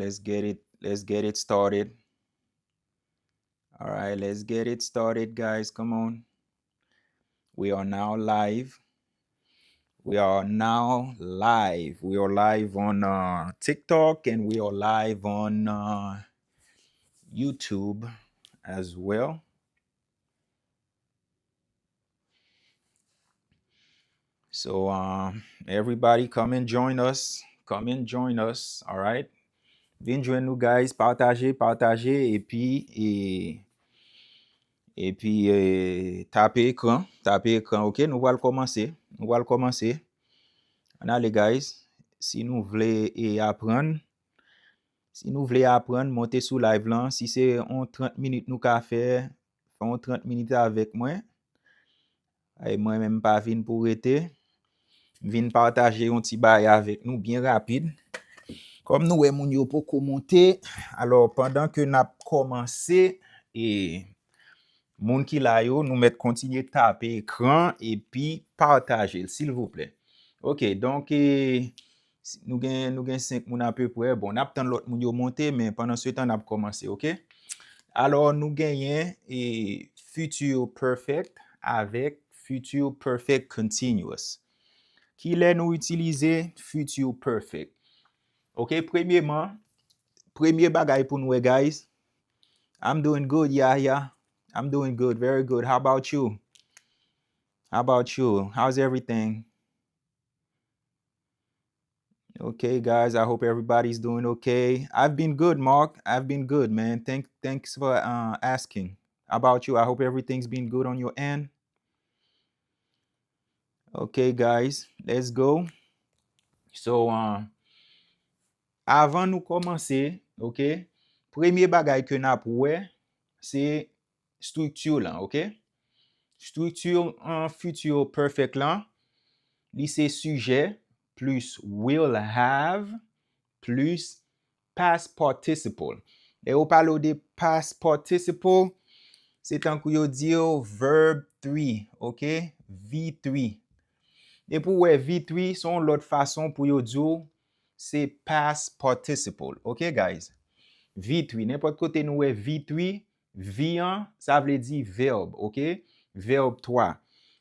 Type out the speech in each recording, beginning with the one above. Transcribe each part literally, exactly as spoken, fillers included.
Let's get it. Let's get it started. All right, let's get it started, guys. Come on. We are now live. We are now live. We are live on uh, TikTok and we are live on uh, YouTube as well. So um, everybody come and join us. Come and join us. All right. Vin jwenn nou, guys. Pataje, pataje, epi e, epi e, tape ekran. Tape ekran, ok? Nou pral kòmanse. Nou pral kòmanse. Ann ale, guys. Si nou vle e aprann, si nou vle aprann, monte sou live lan. Si se yon trant minit nou ka fè, fè yon trant minit avèk mwen. Ay, mwen menm pa vin pou rete. M vin pataje yon ti bagay avèk nou byen rapid. Kòm nou wè moun yo poko monte, alò pandan ke n ap kòmanse, e moun ki la yo, nou mèt kontinye tape ekran epi pataje l, silvouplè. Ok, donk, e, nou gen, nou gen senk moun apeprè. Bon, n ap tann lòt moun yo monte, men pandan se tan, n ap kòmanse, ok? Alò, nou genyen e, future perfect avèk future perfect continuous. Kilè nou itilize future perfect? Ok, premyeman, premye bagay pou nou wè, guys. I'm doing good, yeah, yeah. I'm doing good, very good. How about you? How about you? How's everything? Okay, guys, I hope everybody's doing okay. I've been good, Mark. I've been good, man. Thank, thanks for uh, asking. How about you? I hope everything's been good on your end. Okay, guys, let's go. So, uh, avan nou kòmanse, ok, premye bagay ke n ap wè, se estrikti lan, ok? Estrikti an future perfect lan, li se sujet plus will have plus past participle. Lè yo pale w de past participle, se tankou yo di w verb three, ok? V three. Depi w wè V three, se yon lòt fason pou yo di w se past participle, ok, guys? V three, nenpòt kote nou wè V three, V an, sa vle di verb, ok? Verb twa.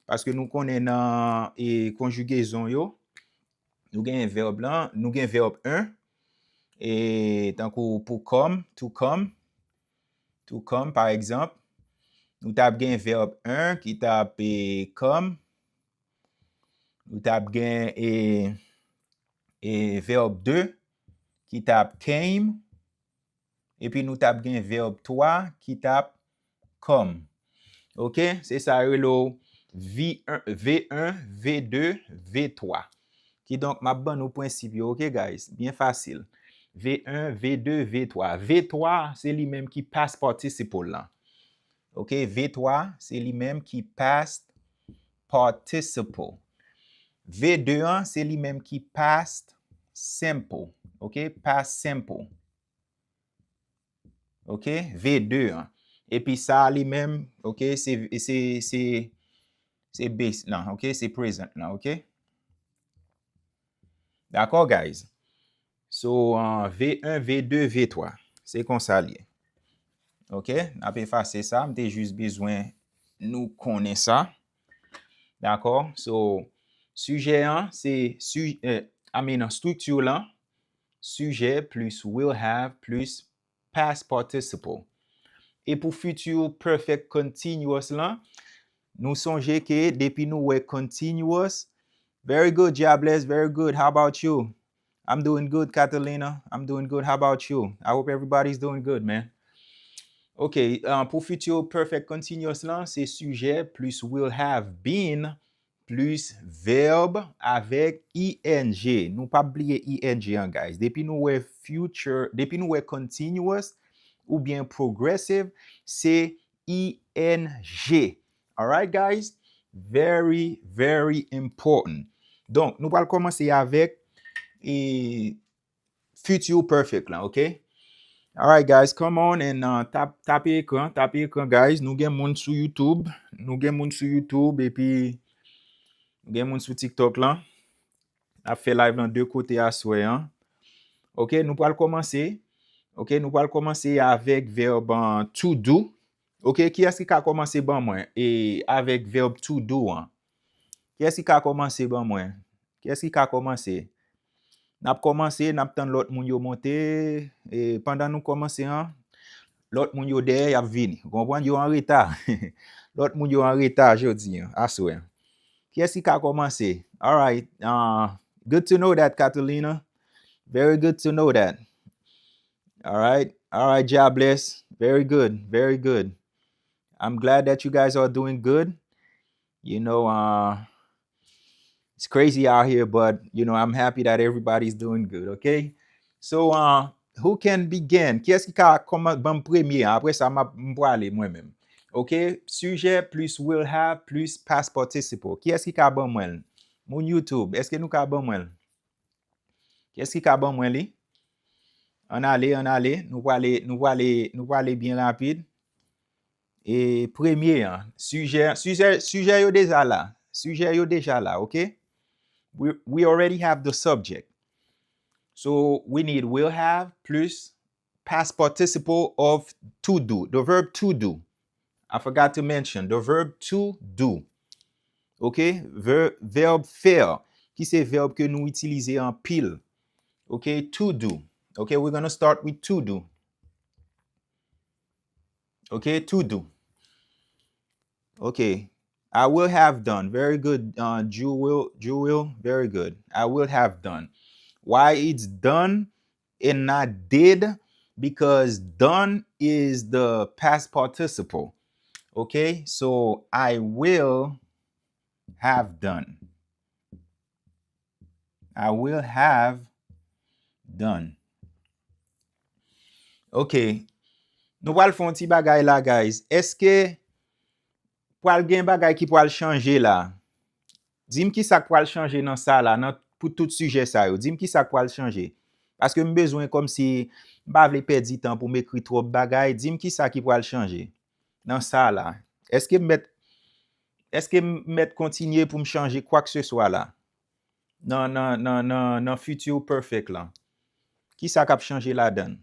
Paske nou konnen nan e, konjigezon yo, nou gen verb lan, nou gen verb un, e tankou pou come, to come, to come, pa egzanp, nou t ap gen verb un ki t ap e, come, nou t ap gen e, e verb deux ki t ap came, epi nou t ap gen verb trois ki t ap come. Ok, se sa yo rele w V un, V un, V deux, V trois. Kidonk, m ap ban nou prensip yo, ok, guys? Byen fasil. V un, V deux, V trois. V trois, se li menm ki past participle lan. Ok, V trois, se li menm ki past participle. V deux an, se li menm ki past simple. Ok, past simple. Ok, V deux an. Epi sa li menm, ok, se, se, se, se base lan, ok, se present lan, ok. Dakò, guys? So, uh, V un, V deux, V trois. Se konsa l ye. Ok, n ap efase sa, m te jis bezwen nou konnen sa. Dakò? So, sujet an, se, su, eh, I mean, estrikti lan, sujet plus will have plus past participle. E pou future perfect continuous lan, nou sonje ke depi nou wè continuous, very good, Diables, very good. How about you? I'm doing good, Catalina. I'm doing good. How about you? I hope everybody's doing good, man. Ok, uh, pou future perfect continuous lan, se sujet plus will have been plus verb avèk I N G. Nou p ap bliye I N G an, guys. Depi nou wè future, depi nou wè continuous oubyen progressive, se I N G. Alright, guys? Very, very important. Donk, nou pral kòmanse avèk e, future perfect lan, ok? Alright, guys, come on and uh, tap, tape ekran, tape ekran, guys. Nou gen moun sou YouTube, nou gen moun sou YouTube, epi nou gen moun sou TikTok lan. N ap fè live lan de kote aswè an. Ok, nou pral kòmanse. Ok, nou pral kòmanse avèk vèb, uh, to do. Ok, kiyès ki ka kòmanse ban mwen e avèk vèb to do an? Kiyès ki ka kòmanse ban mwen? Kiyès ki ka kòmanse? N ap kòmanse, n ap tann lòt moun yo monte. E pandan nou kòmanse an, lòt moun yo dèyè, y ap vini. Ou konprann? Yo an reta. Lòt moun yo an reta jodi an, aswè. Kiyès ki ka kòmanse? All right. Uh, good to know that, Catalina. Very good to know that. All right. All right, Jobless. Very good. Very good. I'm glad that you guys are doing good. You know, uh, it's crazy out here, but, you know, I'm happy that everybody's doing good, okay? So, uh, who can begin? Kiyès ki ka kòman ban m premye an? Apre sa, m ap, m prale mwen menm. Ok? Sijè plis will have plis past participle. Kiyès ki ka ban mwen l? Moun YouTube, èske nou ka ban mwen l? Kiyès ki ka ban mwen li? Ann ale, ann ale. Nou prale, nou prale, nou prale byen rapid. E premye an, sijè, sijè, sijè yo deja la. Sijè yo deja la, ok? We, we already have the subject. So, we need will have plus past participle of to do, the verb to do. I forgot to mention the verb to do. Ok? Ver, vèb faire, ki se vèb ke nou itilize anpil. Ok? To do. Ok, we're gonna start with to do. Ok, to do. Ok. I will have done. Very good, uh, Jewel. Jewel, very good. I will have done. Why it's done and not did? Because done is the past participle. Ok, so I will have done. I will have done. Ok. Nou pral fè yon ti bagay la, guys. Èske pral gen bagay ki pral chanje la? Di m ki sa k pral chanje nan sa la, nan, pou tout sijè sa yo. Di m ki sa k pral chanje. Paske m bezwen kòmsi, m pa vle pèdi tan pou m ekri twòp bagay. Di m ki sa ki pral chanje nan sa la. Èske m mèt, èske m mèt kontinye pou m chanje kwakeseswa la? Nan, nan, nan, nan, nan future perfect lan. Ki sa k ap chanje ladan l?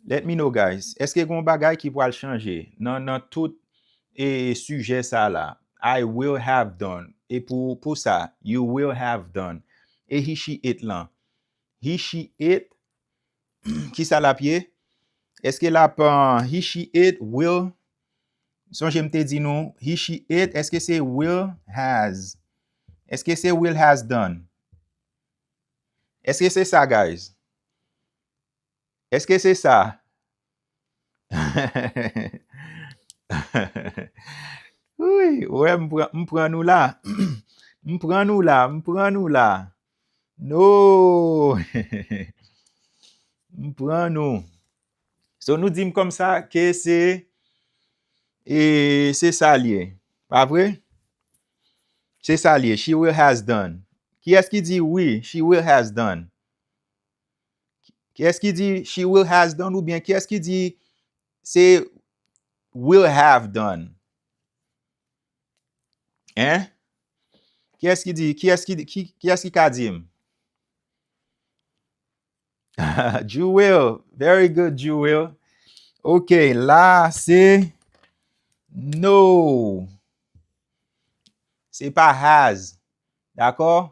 Let me know, guys. Èske gen yon bagay ki pral chanje nan, nan tout, e, sijè sa la? I will have done. E pou, pou sa, you will have done. E he, she, it lan. He, she, it, ki sa l ap ye? Èske l ap, uh, he, she, it, will? Sonje m te di nou, he, she, it, èske se will, has? Èske se will, has done? Èske se sa, guys? Èske se sa? Wi, wè, m pran, m pran nou la. M pran nou la, m pran nou la. No! M pran nou. So, nou di m kòmsa ke se, e, se sa l ye. Pa vre? Se sa l ye. She will has done. Kiyès ki di wi, she will has done? Kiyès ki di she will has done oubyen kiyès ki di se will have done? Hein? Kiyès ki di, kiyès ki, ki, kiyès ki ka di m? Jewel, very good, Jewel. Ok, la se no. Se pa has. Dakò?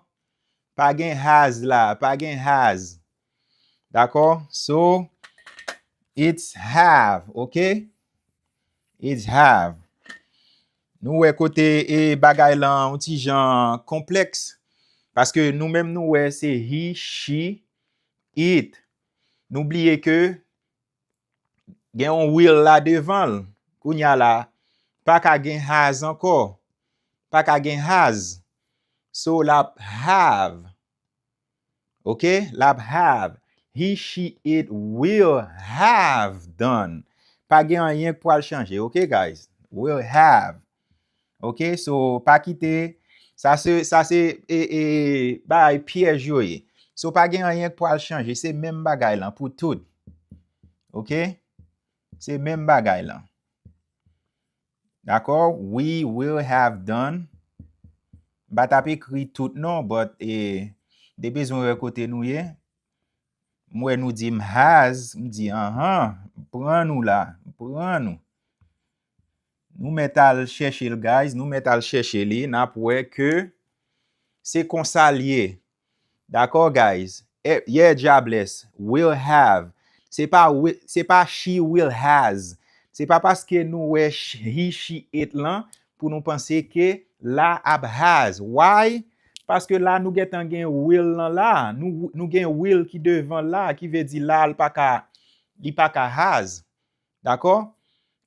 Pa gen has la, pa gen has. Dakò? So, it's have, ok? It's have. Nou wè kote e bagay lan yon ti jan konplèks. Paske nou menm nou wè se he, she, it. Nou bliye ke gen yon will la devan l. Kounye a la, pa ka gen has ankò. Pa ka gen has. So, l ap have. Ok? L ap have. He, she, it will have done. Pa gen anyen k pral chanje. Ok, guys? Will have. Ok? So, pa kite. Sa se, sa se, e, e, bagay pyèj yo ye. So, pa gen anyen k pral chanje. Se menm bagay lan pou tout. Ok? Se menm bagay lan. Dakò? We will have done. M pa t ap ekri tout non, but, e, de bezwen wè kote nou ye. M wè nou di m has, m di, anhan, m pran nou la, m pran nou. Nou mèt al chèche l, guys, nou mèt al chèche li, n ap wè ke se konsa l ye. Dakò, guys? Eh, yeah, Jobless, will have. Se pa, wi- se pa she will has. Se pa paske nou wè sh- he, she, it lan pou nou panse ke la ap has. Why? Paske la nou gentan gen will lan la. Nou, nou gen will ki devan la, ki vle di la, li pa ka, li pa ka has. Dakò?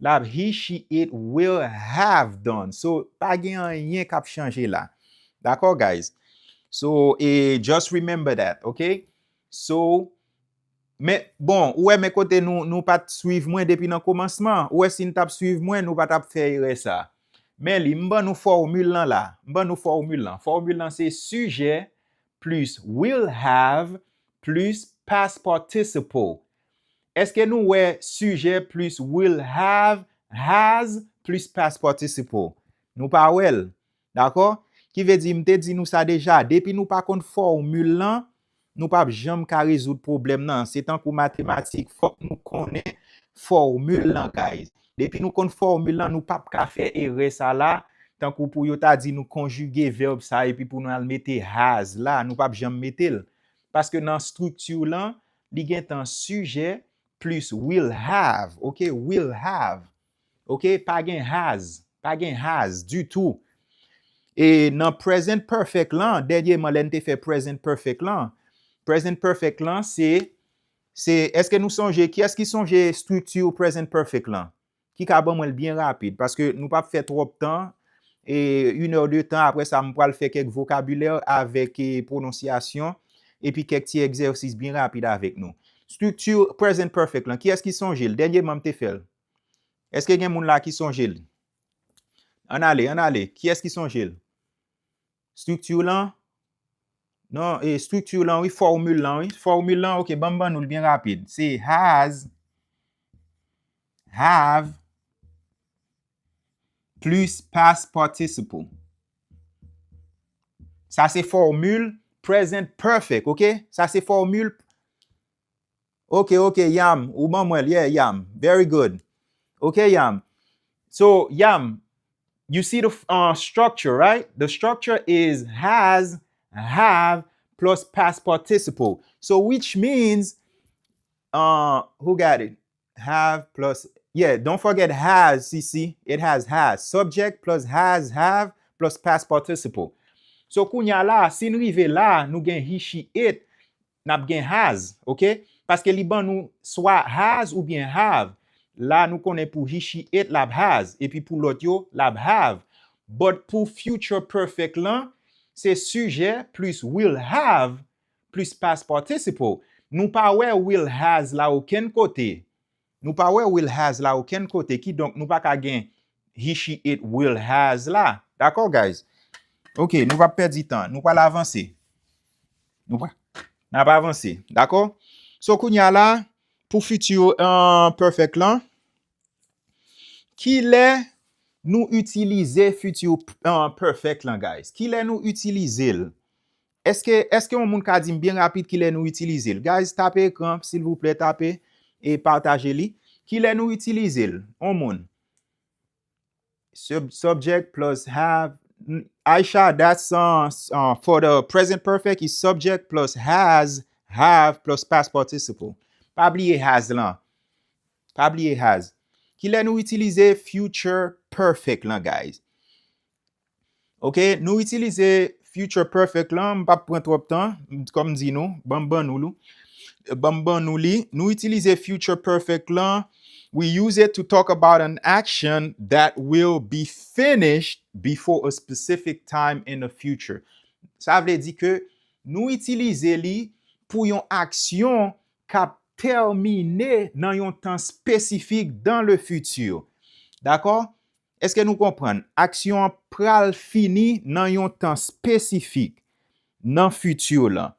L ap he, she, it will have done. So, pa gen anyen k ap chanje la. Dakò, guys? So, e just remember that, ok? So, men, bon, ou wè men kote nou, nou pa t swiv mwen depi nan komansman. Ou wè si n t ap swiv mwen, nou pa t ap fè erè sa. Men li, m ban nou fòmil lan la. M ban nou fòmil lan. Fòmil lan se sijè plis will have plis past participle. Èske nou wè sijè plis will have, has, plis past participle? Nou pa wè l. Dakò? Ki vle di, m te di nou sa deja, depi nou pa konn fòmil lan, nou p ap janm ka rezoud pwoblèm nan. Se tankou matematik, fòk nou konnen fòmil lan, guys. Depi nou konn fòmil lan, nou p ap ka fè erè sa la, tankou pou yo ta di nou konjige vèb sa epi pou nou al mete has la, nou p ap janm mete l. Paske nan estrikti lan, li gentan sijè plis will have, ok? Will have, ok? Pa gen has, pa gen has ditou. E nan present perfect lan, dènyèman lè n te fè present perfect lan, present perfect lan se, se, èske nou sonje, kiyès ki sonje estrikti present perfect lan? Ki ka ban mwen l byen rapid, paske nou p ap fè twòp tan, e, une heure de temps, apre sa, m pral fè kèk vokabilè avèk, e, pwononsyasyon, epi kèk ti egzèsis byen rapid avèk nou. Estrikti present perfect lan, kiyès ki sonje l? Dènyèman m te fè l. Èske gen moun la ki sonje l? Ann ale, ann ale. Kiyès ki sonje l? Estrikti lan? Non, e, estrikti lan, wi, fòmil lan, wi. Fòmil lan, ok, ban m ban nou l byen rapid. Se has, have, plis past participle. Sa se fòmil present perfect, ok? Sa se fòmil. Ok, ok, Yam, ou ban mwen l, yeah, Yam. Very good. Ok, Yam. So, Yam, you see the, uh, structure, right? The structure is has, have, plus past participle. So, which means, uh, who got it? Have plus, yeah, don't forget has, C C. It has has. Subject plus has, have, plus past participle. So, kounye a la, si n rive la, nou gen he, she, it, n ap gen has, ok? Paske li ban nou swa has oubyen have. La, nou konnen pou he, she, it, l ap has. Epi pou lòt yo, l ap have. But pou future perfect lan, se sijè plis will have plis past participle. Nou pa wè will has la okenn kote. Nou pa wè will has la okenn kote. Kidonk, nou pa ka gen he, she, it, will has la. Dakò, guys? Ok, nou p ap pèdi tan. Nou pral avanse. Nou pa, n ap avanse. Dakò? So, kounye a la, pou future, uh, perfect lan, kilè nou itilize future, uh, perfect lan, guys? Kilè nou itilize l? Èske, èske yon moun ka di m byen rapid kilè nou itilize l? Guys, tape ekran, silvouplè, tape e pataje li. Kilè nou itilize l? Yon moun. Sub-, subject plus have. N-, Aisha, that's, uh, s-, uh, for the present perfect is subject plus has, have plus past participle. Pa bliye has lan. Pa bliye has. Kilè nou itilize future perfect lan, guys? Ok, nou itilize future perfect lan, m p ap pran twòp tan, m, kòm m di nou, ban m ban nou li. Ban m ban nou li. Nou itilize future perfect lan. We use it to talk about an action that will be finished before a specific time in the future. Sa vle di ke nou itilize li pou yon aksyon k ap tèmine nan yon tan espesifik dans le futur. Dakò? Èske nou konprann? Aksyon an pral fini nan yon tan espesifik nan futur lan.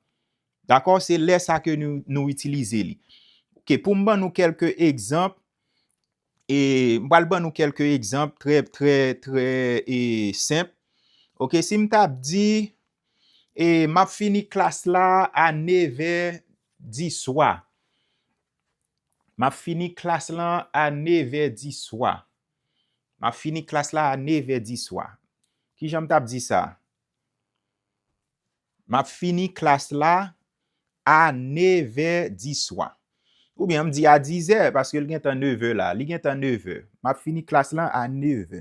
Dakò? Se lè sa ke nou, nou itilize li. Ok, pou m ban nou kèlke egzanp, e m pral ban nou kèlke egzanp trè, trè, trè, e, senp. Ok, si m t ap di, e, m ap fini klas la a nevè diswa. M ap fini klas lan a nevè diswa. M ap fini klas la a nevè diswa. Kijan m t ap di sa? M ap fini klas la a nevè diswa. Oubyen m di a dizè, paske l gentan nevè la. Li gentan nevè. M ap fini klas lan a nevè.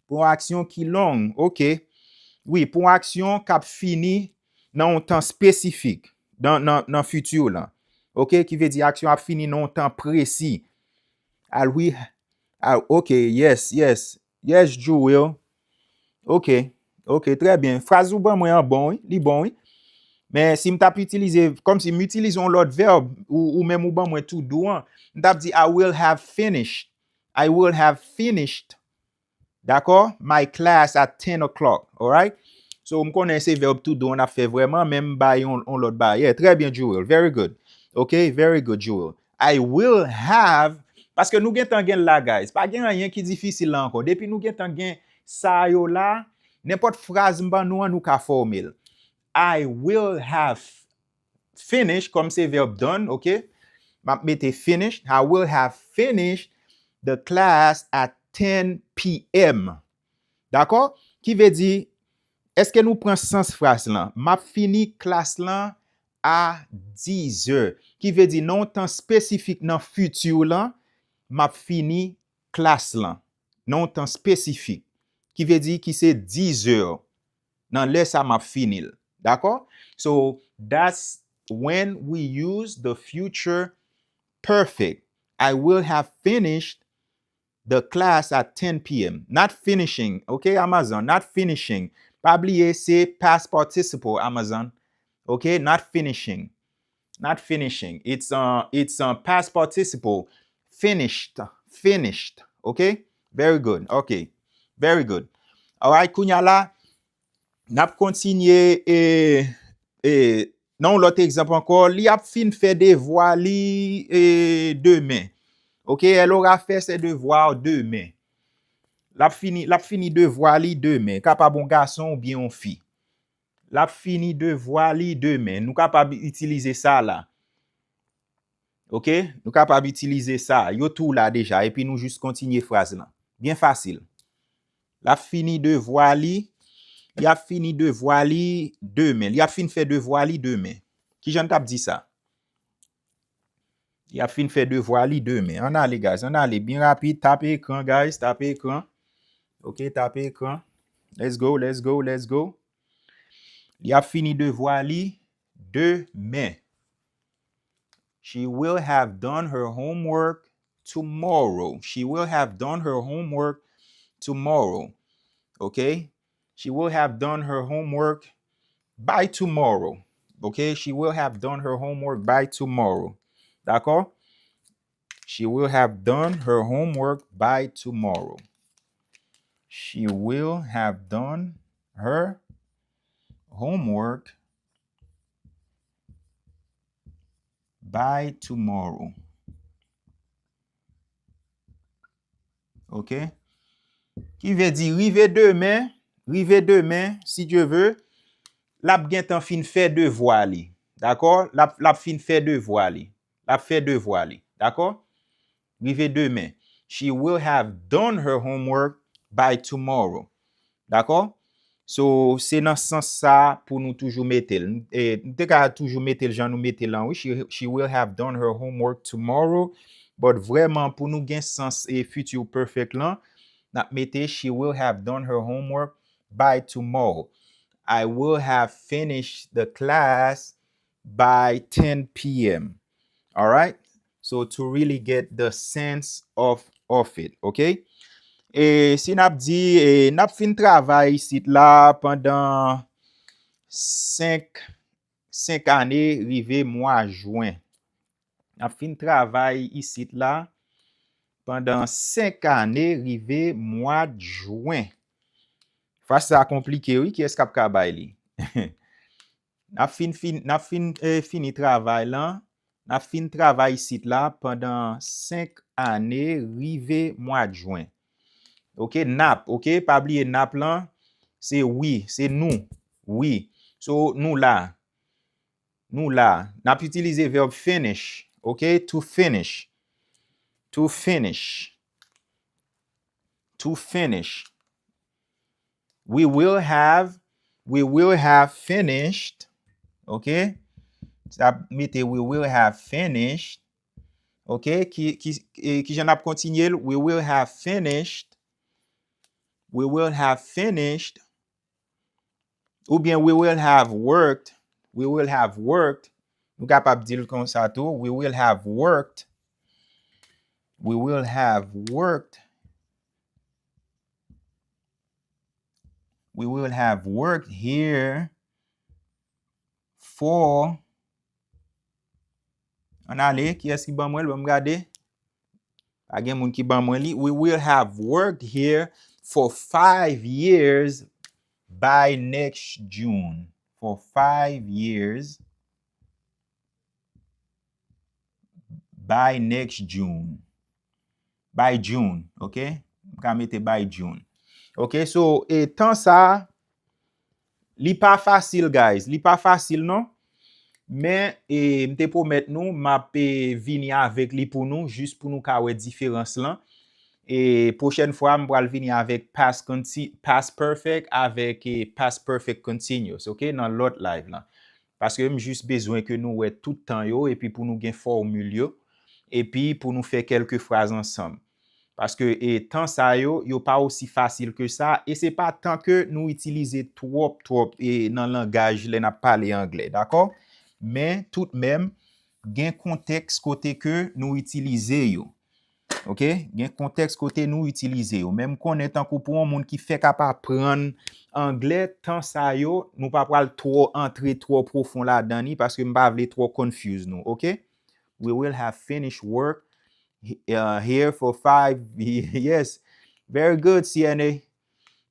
Pou yon aksyon ki long, oke. Wi, pou yon aksyon k ap fini nan yon tan espesifik, nan, nan, nan fiti lan. Oke, ki vle di aksyon ap fini nan yon tan presi. Al wi, al, oke, yes, yes. Yes, Jewel. Oke, oke, trè byen. Fraz ou ban mwen an bon, wi, li bon, wi. Men si m t ap itilize, kòmsi m itilize yon lòt vèb, ou, ou menm ou ban mwen tou dou an, m t ap di, I will have finished. I will have finished. Dakò? My class at ten o'clock. Alright? So, m konnen se vèb tou dou an ap fè vrèman, men m bay yon, yon lòt bagay. Yeah, trè byen, Jewel. Very good. Ok? Very good, Jewel. I will have, paske nou gentan gen l la, guys. Pa gen anyen ki difisil la ankò. Depi nou gentan gen sa yo la, nenpòt fraz m ban nou an, nou ka fòme l. I will have finished, kòm se vèb done, ok? M ap mete finished. I will have finished the class at ten p m. Dakò? Ki vle di, èske nou pran sans fraz lan? M ap fini klas lan a dizè. Ki vle di, nan yon tan espesifik nan fiti lan, m ap fini klas lan. Nan yon tan espesifik. Ki vle di ki se dizè. Nan lè sa m ap fini l. Dakò? So, that's when we use the future perfect. I will have finished the class at ten p m. Not finishing. Ok, Amazon? Not finishing. Pa bliye, se past participle, Amazon. Ok? Not finishing. Not finishing. It's, uh, it's, uh, past participle. Finished. Finished. Ok? Very good. Ok. Very good. Alright, kounye a la, n ap kontinye e, e, nan yon lòt egzanp ankò. Li ap fin fè devwa li e, demen. Ok? Elle aura fait ses devoirs demain. L ap fini, l ap fini devwa li demen. Kapab yon gason oubyen yon fi. L ap fini devwa li demen. Nou kapab itilize sa la. Ok? Nou kapab itilize sa. Yo tou la deja. Epi nou jis kontinye fraz lan. Byen fasil. L ap fini devwa li. Li ap fini devwa li demen. Li ap fin fè devwa li demen. Kijan n t ap di sa? Li ap fin fè devwa li demen. Ann ale, guys. Ann ale. Byen rapid. Tape ekran, guys. Tape ekran. Ok, tape ekran. Let's go, let's go, let's go. Li ap fini devwa li demen. She will have done her homework tomorrow. She will have done her homework tomorrow. Ok? She will have done her homework by tomorrow. Ok? She will have done her homework by tomorrow. Dakò? She will have done her homework by tomorrow. She will have done her homework by tomorrow. Ok? Ki vle di rive demen, rive demen, si Dye ve, l ap gentan fin fè devwa li. Dakò? L ap, l ap fin fè devwa li. L ap fè devwa li. Dakò? Rive demen. She will have done her homework by tomorrow. Dakò? So, se nan sans sa pou nou toujou mete l. E, nou te ka toujou mete l jan nou mete l lan, wi. She, she will have done her homework tomorrow. But vrèman, pou nou gen sans e future perfect lan, n ap mete she will have done her homework by tomorrow. I will have finished the class by ten p m. Alright? So to really get the sense of, of it, ok? E si n ap di, e, n ap fin travay isit la pandan senk, senk ane rive mwa jen. N ap fin travay isit la pandan senk ane rive mwa jen. Fraz sa konplike, wi. Kiyès k ap ka bay li? N ap fin, fin, n ap fin, eh, fini travay lan. N ap fin travay isit la pandan senk ane rive mwa jen. Ok, n ap, ok, pa bliye n ap lan, se wi, se nou. Wi. So, nou la. Nou la, n ap itilize vèb finish, ok? To finish. To finish. To finish. We will have, we will have finished, ok? Sa mete we will have finished, ok? Ki, ki, e, ki jan n ap kontinye l? We will have finished. We will have finished. Oubyen we will have worked. We will have worked. Nou kapab di l konsa tou. We will have worked. We will have worked. We will have worked here for. Ann ale, kiyès ki ban mwen l? Ban m gade. Pa gen moun ki ban mwen li. We will have worked here for five years by next June. For five years by next June. By June, ok? M ka mete by June. Ok, so, e tan sa, li pa fasil, guys. Li pa fasil, non. Men, e, m te pwomèt nou, m ap, e, vini avèk li pou nou, jis pou nou ka wè diferans lan. E pwochèn fwa, m pral vini avèk past conti-, past perfect avèk, e, past perfect continuous, ok? Nan lòt live lan. Paske m jis bezwen ke nou wè tout tan yo, epi pou nou gen fòmil yo, epi pou nou fè kèlke fraz ansanm. Paske, e, tan sa yo, yo pa osi fasil ke sa, e se pa tan ke nou itilize twòp, twòp, e, nan langaj lè n ap pale anglè, dakò? Men, toutmenm, gen kontèks kote ke nou itilize yo. Ok? Gen kontèks kote nou itilize yo. Men m konnen tankou pou yon moun ki fèk ap aprann anglè, tan sa yo, nou pa pral twò antre twò pwofon ladan li, paske m pa vle twò confuse nou, ok? We will have finished work, uh, here for five years. Very good, C N A.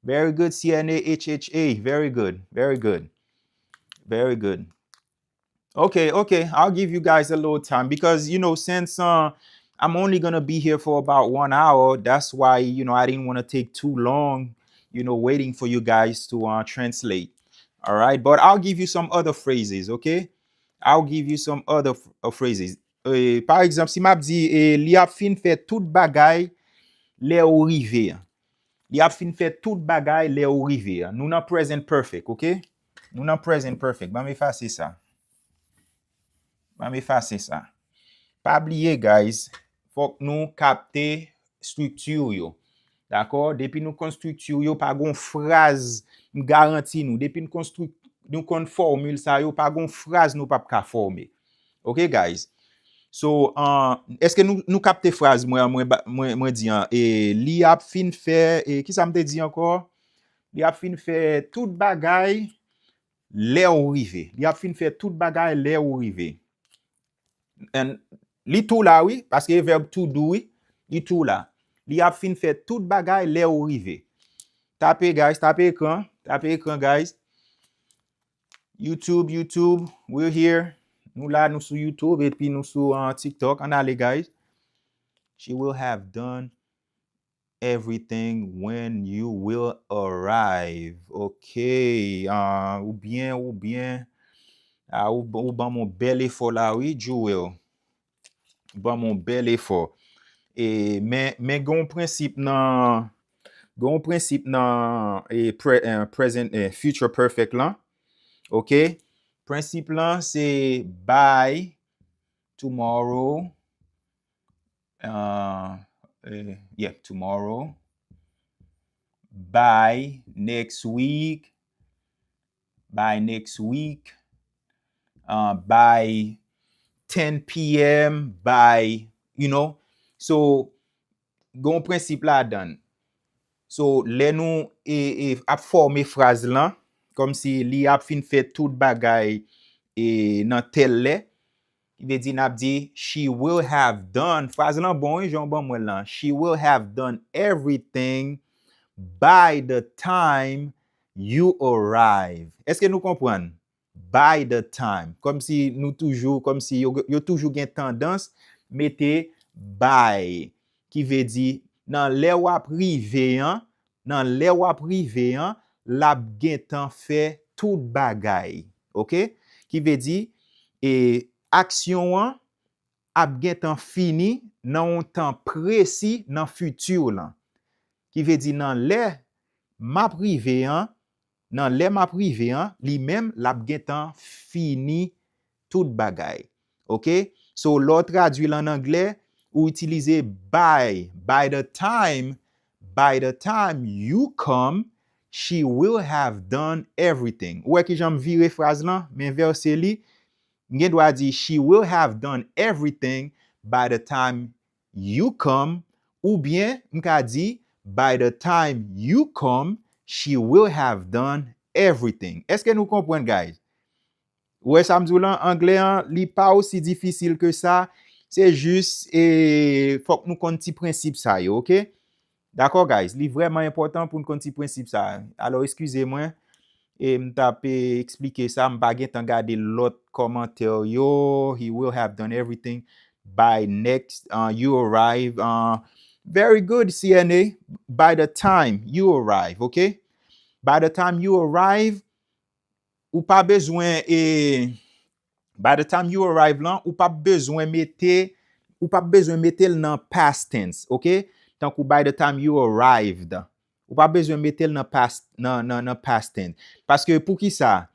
Very good, C N A H H A. Very good. Very good. Very good. Okay, okay. I'll give you guys a little time because, you know, since, uh, I'm only gonna be here for about one hour, that's why, you know, I didn't wanna take too long, you know, waiting for you guys to, uh, translate. All right? But I'll give you some other phrases, okay? I'll give you some other f-, uh, phrases. Eh, pa egzanp, si m ap di, eh, li ap fin fè tout bagay lè ou rive a. Li ap fin fè tout bagay lè ou rive a. Nou nan present perfect, ok? Nou nan present perfect. Ban m efase sa. Ban m efase sa. Pa bliye, guys, fòk nou kapte estrikti yo. Dakò? Depi nou konn estrikti yo, pa gon fraz, m garanti nou. Depi nou konn estri-, nou konn fòmil sa yo, pa gon fraz nou p ap ka fòme. Ok, guys? So, uh, èske nou, nou kapte fraz mwen, mwen, ba- mwen, mwen di an? E, li ap fin fè, e, ki sa m te di ankò? Li ap fin fè tout bagay lè ou rive. Li ap fin fè tout bagay lè ou rive. And li tou la, wi, paske e vèb to do, wi. Li tou la. Li ap fin fè tout bagay lè ou rive. Tape, guys, tape ekran. Tape ekran, guys. YouTube, YouTube, we're here. Nou la, nou sou YouTube, epi nou sou, uh, TikTok. Ann ale, guys. She will have done everything when you will arrive. Ok. Uh, ou byen, ou byen. Ah, ou, ou ban m yon bèl efò la, wi, Jewel. Ban m yon bèl efò. E, men, men gen yon prensip nan, gen yon prensip nan, e, pre-, eh, present, eh, future perfect lan. Ok? Prensip lan se by tomorrow, uh, eh, yeah, tomorrow, by next week, by next week, uh, by ten p m, by, you know. So, gen yon prensip ladan l. So, lè nou, e, e, ap fòme fraz lan, kòmsi li ap fin fè tout bagay, e, nan tèl lè, ki vle di n ap di, she will have done, fraz lan bon, wi, jan w ban mwen l lan. She will have done everything by the time you arrive. Èske nou konprann? By the time. Kòmsi nou toujou, kòmsi yo, yo toujou gen tandans mete by, ki vle di nan lè w ap rive an, nan lè w ap rive an, l ap gentan fè tout bagay. Ok? Ki vle di, e aksyon an ap gentan fini nan yon tan presi nan fiti lan. Ki vle di nan lè m ap rive an, nan lè m ap rive an, li menm l ap gentan fini tout bagay. Ok? So, lè w tradui l an anglè, ou itilize by, by the time, by the time you come, she will have done everything. Ou wè kijan m vire fraz lan, men vèse li, m gen dwa di, she will have done everything by the time you come, oubyen m ka di, by the time you come, she will have done everything. Èske nou konprann, guys? Ou wè sa m di w lan, anglè an, li pa osi difisil ke sa. Se jis, e, fòk nou konn ti prensip sa yo, ok? Dakò, guys? Li vrèman enpòtan pou n konn ti prensip sa. Alò, eskize mwen, e m t ap, e, eksplike sa, m pa gentan gade lòt kòmantè yo. He will have done everything by next, uh, you arrive. Uh, very good, C N A. By the time you arrive, ok? By the time you arrive, ou pa bezwen, e, by the time you arrive lan, ou pa bezwen mete, ou pa bezwen mete l nan past tense, ok? Tankou by the time you arrived. Ou pa bezwen mete l nan past, nan, nan, nan past tense. Paske poukisa?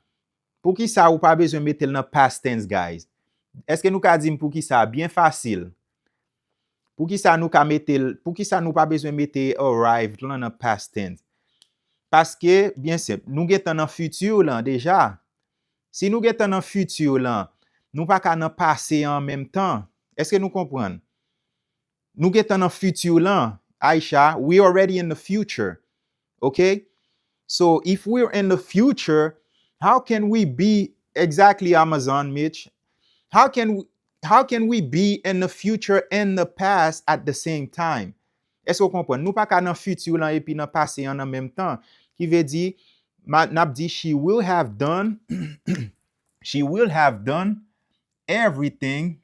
Poukisa ou pa bezwen mete l nan past tense, guys? Èske nou ka di m poukisa? Byen fasil. Poukisa nou ka mete l, poukisa nou pa bezwen mete arrived lan nan past tense? Paske, byen senp, nou gentan nan fiti lan deja. Si nou gentan nan fiti lan, nou pa ka nan pase an an menm tan. Èske nou konprann? Nou gentan nan fiti lan, Aisha. We already in the future. Ok? So, if we're in the future, how can we be exactly, Amazon Mitch? How can we, how can we be in the future and the past at the same time? Èske w konprann? Nou pa ka nan fiti lan epi nan pase an an menm tan. Ki vle di, ma, n ap di, she will have done, she will have done everything,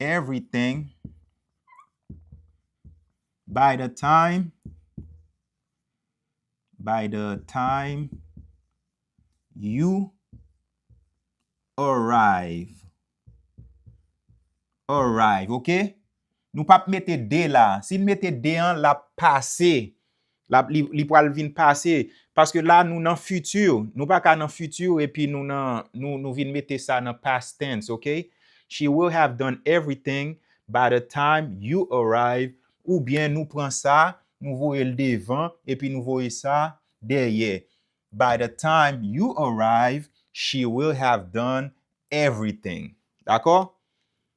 everything by the time, by the time you arrive. Arrive, ok? Nou p ap mete de la. Si n mete de an, l ap pase. L ap, li, li pral vin pase. Paske la, nou nan fiti. Nou pa ka nan fiti epi nou nan, nou, nou vin mete sa nan past tense, ok? She will have done everything by the time you arrive. Oubyen nou pran sa, nou voye l devan, epi nou voye sa dèyè. By the time you arrive, she will have done everything. Dakò?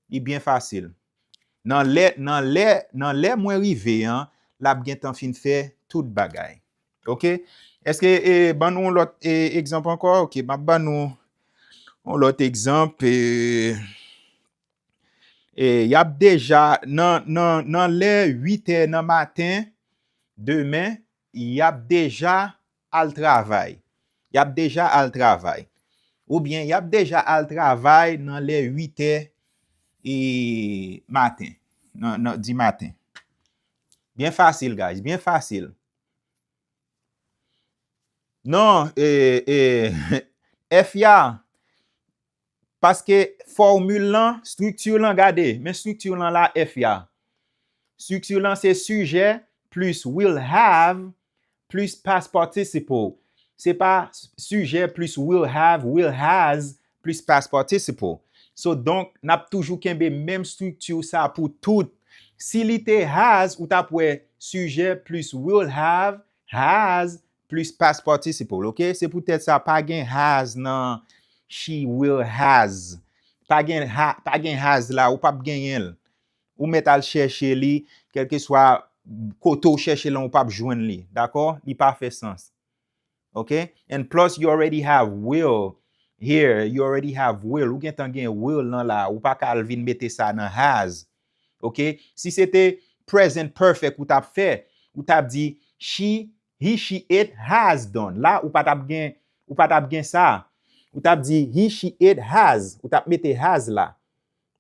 Li byen fasil. Nan lè, nan lè, nan lè mwen rive an, l ap gentan fin fè tout bagay. Ok? Èske, e, ban nou yon lòt, e, egzanp ankò? Ok, m ap ban nou yon lòt egzanp. E, e, y ap deja, nan, nan, nan lè uit è nan maten, demen, y ap deja al travay. Y ap deja al travay. Oubyen y ap deja al travay nan lè uit è, e, maten. Nan, nan, di maten. Byen fasil, guys. Byen fasil. Non, e, e, F ya, paske fòmil lan, estrikti lan, gade, men estrikti lan la, F ya. Estrikti lan se sijè plis will have plis past participle. Se pa sijè plis will have, will has, plis past participle. So, donk, n ap toujou kenbe menm estrikti sa pou tout. Si li te has, ou t ap wè sijè plis will have, has, plis past participle, ok? Se poutèt sa, pa gen has nan she will has. Pa gen ha, pa gen has la, ou p ap genyen l. Ou mèt al chèche li, kèlkeswa kote w chèche lan, ou p ap jwenn li, dakò? Li pa fè sans. Ok? And plus, you already have will here. You already have will. Ou gentan gen will lan la. Ou pa ka al vin mete sa nan has. Ok? Si se te present perfect ou t ap fè, ou t ap di, she, he, she, it has done. La, ou pa t ap gen, ou pa t ap gen sa. Ou t ap di, he, she, it has. Ou t ap mete has la.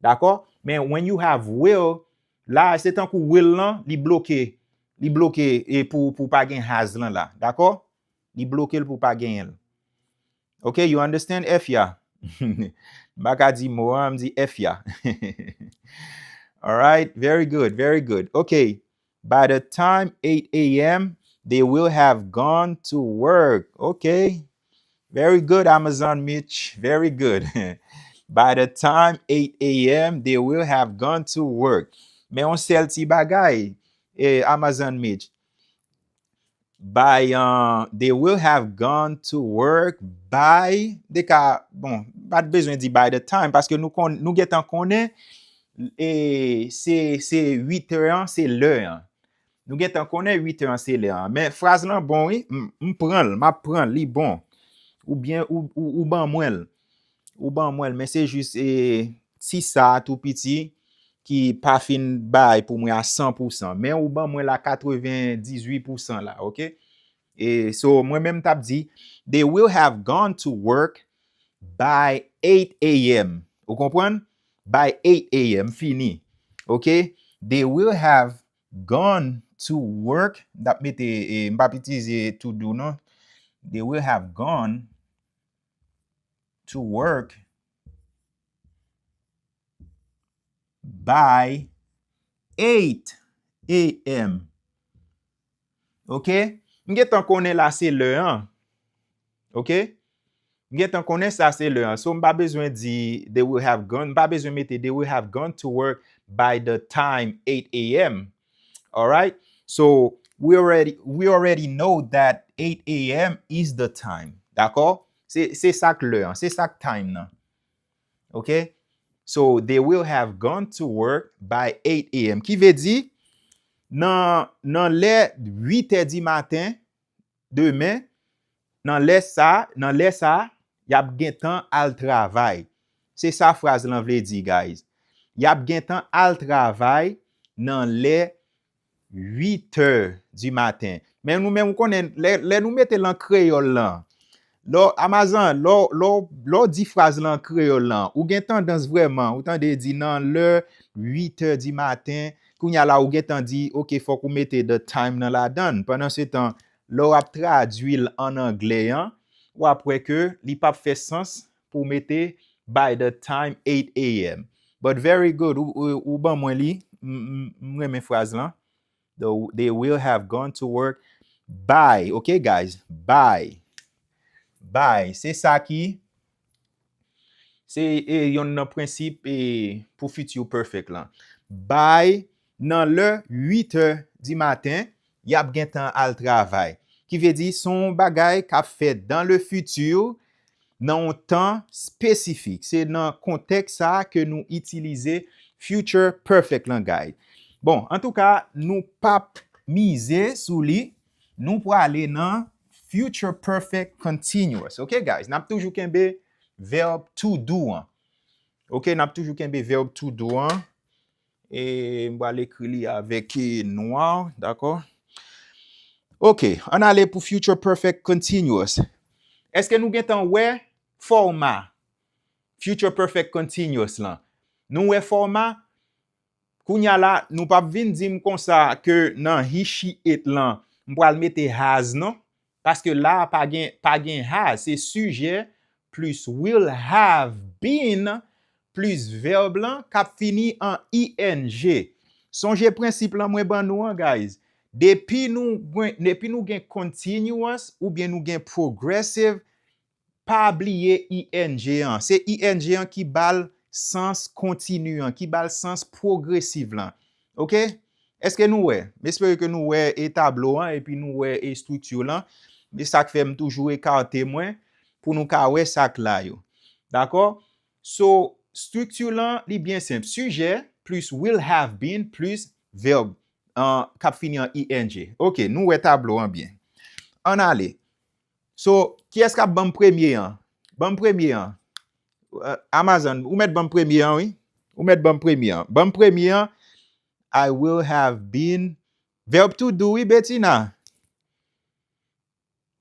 Dakò? Men when you have will, la, se tankou will lan, li bloke. Li bloke, e, pou, pou pa gen has lan la. Dakò? Li bloke l pou pa genyen l. Ok, you understand? F ya. M pa ka di mo a, m di F ya. Alright, very good, very good. Okay, by the time eight a m, they will have gone to work. Okay, very good, Amazon Mitch, very good. By the time eight a m, they will have gone to work. Men yon sèl ti bagay, eh, Amazon Mitch. By, uh, they will have gone to work by, de ka, bon, pa t bezwen di by the time, paske nou, kon, nou gentan konnen, e, se, se uit è an, se lè an. Nou gentan konnen uit è an, se lè an. Men fraz lan bon, wi. M, m pran l, m ap pran l, li bon. Oubyen ou, ou, ou ban mwen l. Ou ban mwen l, men se jis, e, ti sa a tou piti ki pa fin bay pou mwen a san pousan. Men ou ban mwen la katrevendizuit pousan la, oke? E, so, mwen menm t ap di, they will have gone to work by eight a m. Ou konprann? By eight a m, fini. Oke? They will have gone to work. M t ap mete, e, m p ap itilize to do, non. They will have gone to work by eight a m. Oke? M gentan konnen la se lè an. Oke? M gentan konnen sa se lè an. So, m pa bezwen di they will have gone. M pa bezwen mete they will have gone to work by the time eight a m. Alright? So, we already, we already know that eight a m is the time. Dakò? Se, se sa k lè an. Se sa k time nan. Oke? So, they will have gone to work by eight a m. Ki vle di, nan, nan lè uit è di maten, demen, nan lè sa, nan lè sa, y ap gentan al travay. Se sa fraz lan vle di, guys. Y ap gentan al travay nan lè uit è di maten. Men nou menm, ou konnen, lè, lè nou mete l an kreyòl lan, lè w, Amazan, lè w, lè w, lè w di fraz lan an kreyòl lan, ou gen tandans vrèman, ou tande di nan lè uit è di maten, kounye a la ou gentan di, oke, fòk ou mete the time nan ladan l. Pandansetan, lè w ap tradui l ann anglè an, w ap wè ke li p ap fè sans pou w mete by the time eight a m. But very good, ou, ou, ou ban mwen li, m, m, m renmen fraz lan. The, they will have gone to work by, okay, guys? By. By. Se sa ki, se, e, yonn nan prensip, e, pou future perfect lan. By, nan lè uit è di maten, y ap gentan al travay. Ki vle di, se yon bagay k ap fèt dans le futur, nan yon tan espesifik. Se nan kontèks sa a ke nou itilize future perfect lan, guys. Bon, antouka, nou p ap mize sou li. Nou prale nan future perfect continuous. Ok, guys? N ap toujou kenbe verb to do an. Ok, n ap toujou kenbe verb to do an. E m pral ekri li avèk, e, nwa, dakò? Ok, ann ale pou future perfect continuous. Èske nou gentan wè fòma future perfect continuous lan? Nou wè fòma? Kounye a la, nou p ap vin di m konsa ke nan he, she, it lan, m pral mete has, non. Paske la a pa gen, pa gen has, se sijè plis will have been plis vèb lan k ap fini an I N G. Sonje prensip lan mwen ban nou an, guys. Depi nou, depi nou gen continuous oubyen nou gen progressive, pa bliye I N G an. Se I N G an ki ba l sans kontini an, ki ba l sans pwogresiv lan. Ok? Èske nou wè? M espere ke nou wè e tablo an, epi nou wè e estrikti lan. E sa k fè m toujou ekate mwen pou nou ka wè sa k la yo. Dakò? So, estrikti lan, li byen senp. Sijè plis will have been plis vèb, an, k ap fini an I N G. Ok, nou wè tablo an byen. Ann ale. So, kiyès k ap ban m premye an? Ban m premye an. Eh, Amazon, ou mèt ban m premye an, wi. Ou mèt ban m premye an. Ban m premye an. I will have been. Verb to do, wi, Betina.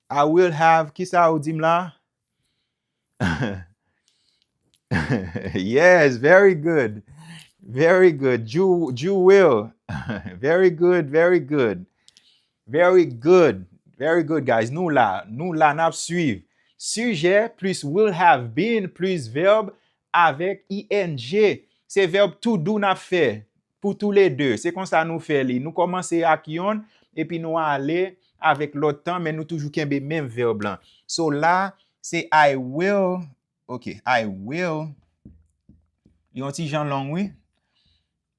I will have, kisa ou di m la? Yes, very good. Very good. You, you will. Very good, very good. Very good. Very good, guys. Nou la. Nou la, n ap swiv. Sijè plis will have been plis vèb avèk I N G. Se vèb to do n ap fè pou toulede. Se konsa nou fè li. Nou kòmanse ak yonn, epi nou ale avèk lòt tan, men nou toujou kenbe menm vèb lan. So la, se I will, ok, I will, li yon ti jan long, wi.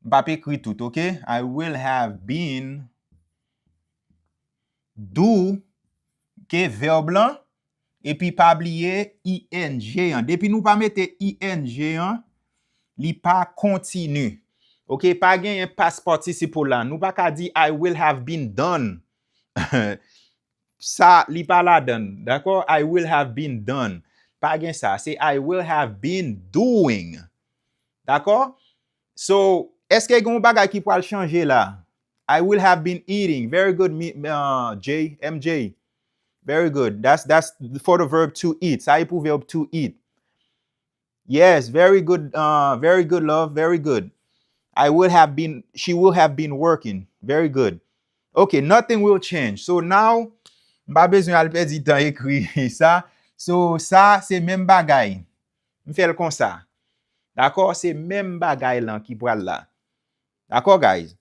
M p ap ekri tout, ok? I will have been do, ok, vèb lan, epi pa bliye I N G an. Depi nou pa mete I N G an, li pa kontini. Ok, pa genyen past participle la. Nou pa ka di I will have been done. Sa, li pa ladan, dakò? I will have been done. Pa gen sa. Se I will have been doing. Dakò? So, èske gen yon bagay ki pral chanje la? I will have been eating. Very good, mi- uh, J, M J. Very good. That's that's for the verb to eat. Sa e pou verb to eat. Yes, very good. Uh, very good, love. Very good. I will have been. She will have been working. Very good. Ok, nothing will change. So now, m pa bezwen al pèdi tan ekri sa. So sa se menm bagay. M fè l konsa. Dakò? Se menm bagay lan ki pral la. Dakò, guys?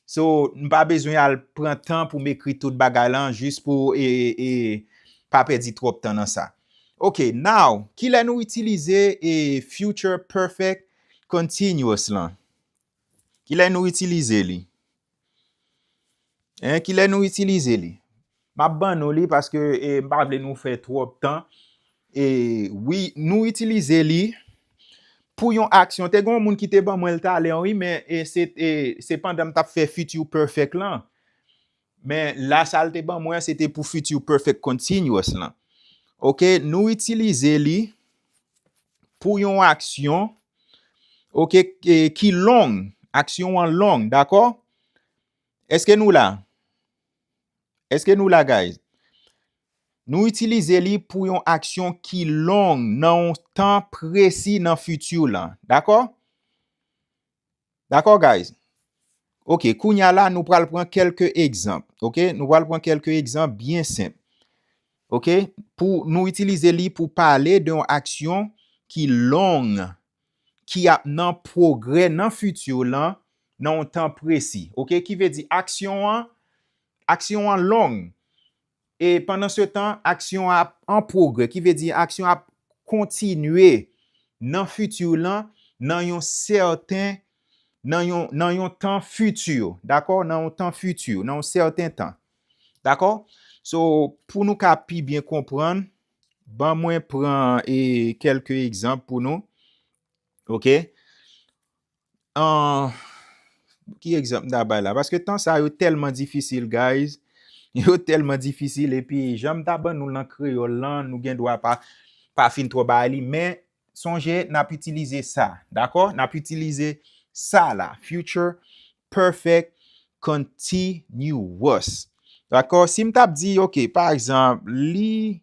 So, m pa bezwen al pran tan pou m ekri tout bagay lan, jis pou e, e, pa pèdi twòp tan nan sa. Ok, now, kilè nou itilize e future perfect continuous lan? Kilè nou itilize li? Hein, kilè nou itilize li? M ap ban nou li paske e, m pa vle nou fè twòp tan. E, wi, nou itilize li pou yon aksyon. Te gen yon moun ki te ban mwen l talè, wi, men e, se, e, se pandan m t ap fè future perfect lan. Men la, sa l te ban mwen, se te pou future perfect continuous lan. Ok, nou itilize li pou yon aksyon, ok, e, ki long. Aksyon an long, dakò? Èske nou la? Èske nou la, guys? Nou itilize li pou yon aksyon ki long nan yon tan presi nan future lan. Dakò? Dakò, guys? Ok, kounye a la, nou pral pran kèlke egzanp. Ok, nou pral pran kèlke egzanp byen senp. Ok, pou nou itilize li pou pale de yon aksyon ki long, ki ap nan pwogrè nan future lan, nan yon tan presi. Ok, ki vle di aksyon an, aksyon an long. E pandan se tan, aksyon an ap an pwogrè, ki vle di aksyon ap kontinye nan future lan, nan yon sèten, nan yon, nan yon tan future, dakò? Nan yon tan future, nan yon sèten tan. Dakò? So, pou nou ka pi byen konprann, ban mwen pran e, kèlke egzanp pou nou. Ok? An, ki egzanp m ta bay la? Paske tan sa yo tèlman difisil, guys. Yo tèlman difisil, epi jan m ta ban nou l nan kreyòl lan, nou gen dwa pa, pa fin twò bay li, men sonje, n ap itilize sa, dakò? N ap itilize sa la, future perfect continuous. Dakò? Si m t ap di, ok, pa egzanp, li,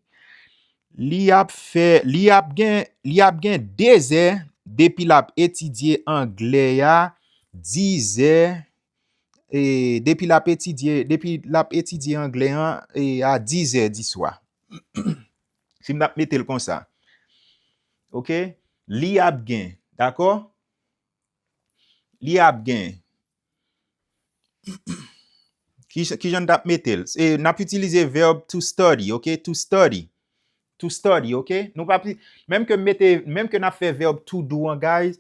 li ap fè, li ap gen, li ap gen de zè depi l ap etidye anglè a, dizè, e, depi l ap etidye, depi l ap etidye anglè an, e, a dizè di swa. Si m t ap mete l konsa. Ok? Li ap gen, dakò? Li ap gen. Ki, ki jan n t ap mete l? E, n ap itilize verb to study, ok? To study. To study, ok? Nou pa pi, menm ke m mete, menm ke n ap fè verb to do an, guys,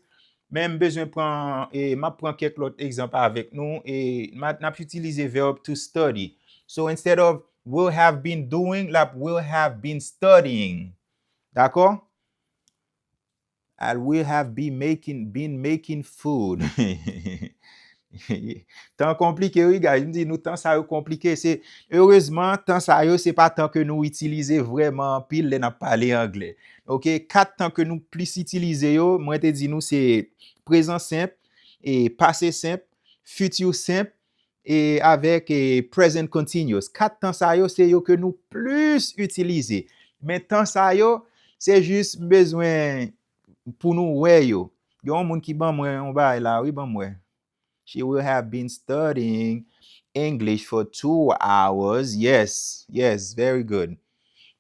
men m bezwen pran, e, m ap pran kèk lòt egzanp avèk nou, e, m a, n ap itilize verb to study. So, instead of will have been doing, l ap will have been studying. Dakò? I will have been making, been making food. Tan konplike, wi, guys. M di nou, tan sa yo konplike. Se, erezman, tan sa yo, se pa tan ke nou itilize vrèman anpil lè n ap pale anglè. Ok, kat tan ke nou plis itilize yo, mwen te di nou, se prezan senp, e pase senp, future senp, e avèk, e, present continuous. Kat tan sa yo, se yo ke nou plis itilize. Men tan sa yo, se jis m bezwen pou nou wè yo. Gen yon moun ki ban mwen yon bagay la, wi, ban m wè. She will have been studying English for two hours. Yes, yes, very good.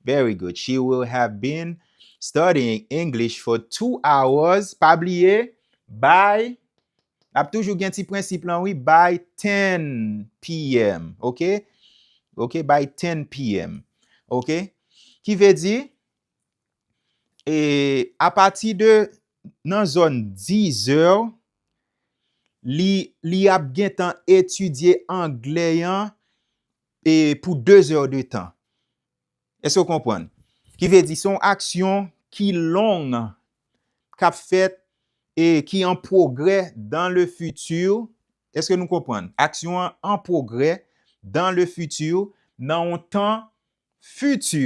Very good. She will have been studying English for two hours. Pa bliye, by, n ap toujou gen ti prensip lan, wi, by ten p m. Ok? Ok, by ten p m. Ok? Ki vle di, e, apati de nan zòn dizè, li, li ap gentan etidye anglè an e pou dezè de tan. Èske w konprann? Ki vle di, se yon aksyon ki long, k ap fèt e ki an pwogrè dans le futur. Èske nou konprann? Aksyon an an pwogrè dans le futur, nan yon tan fiti.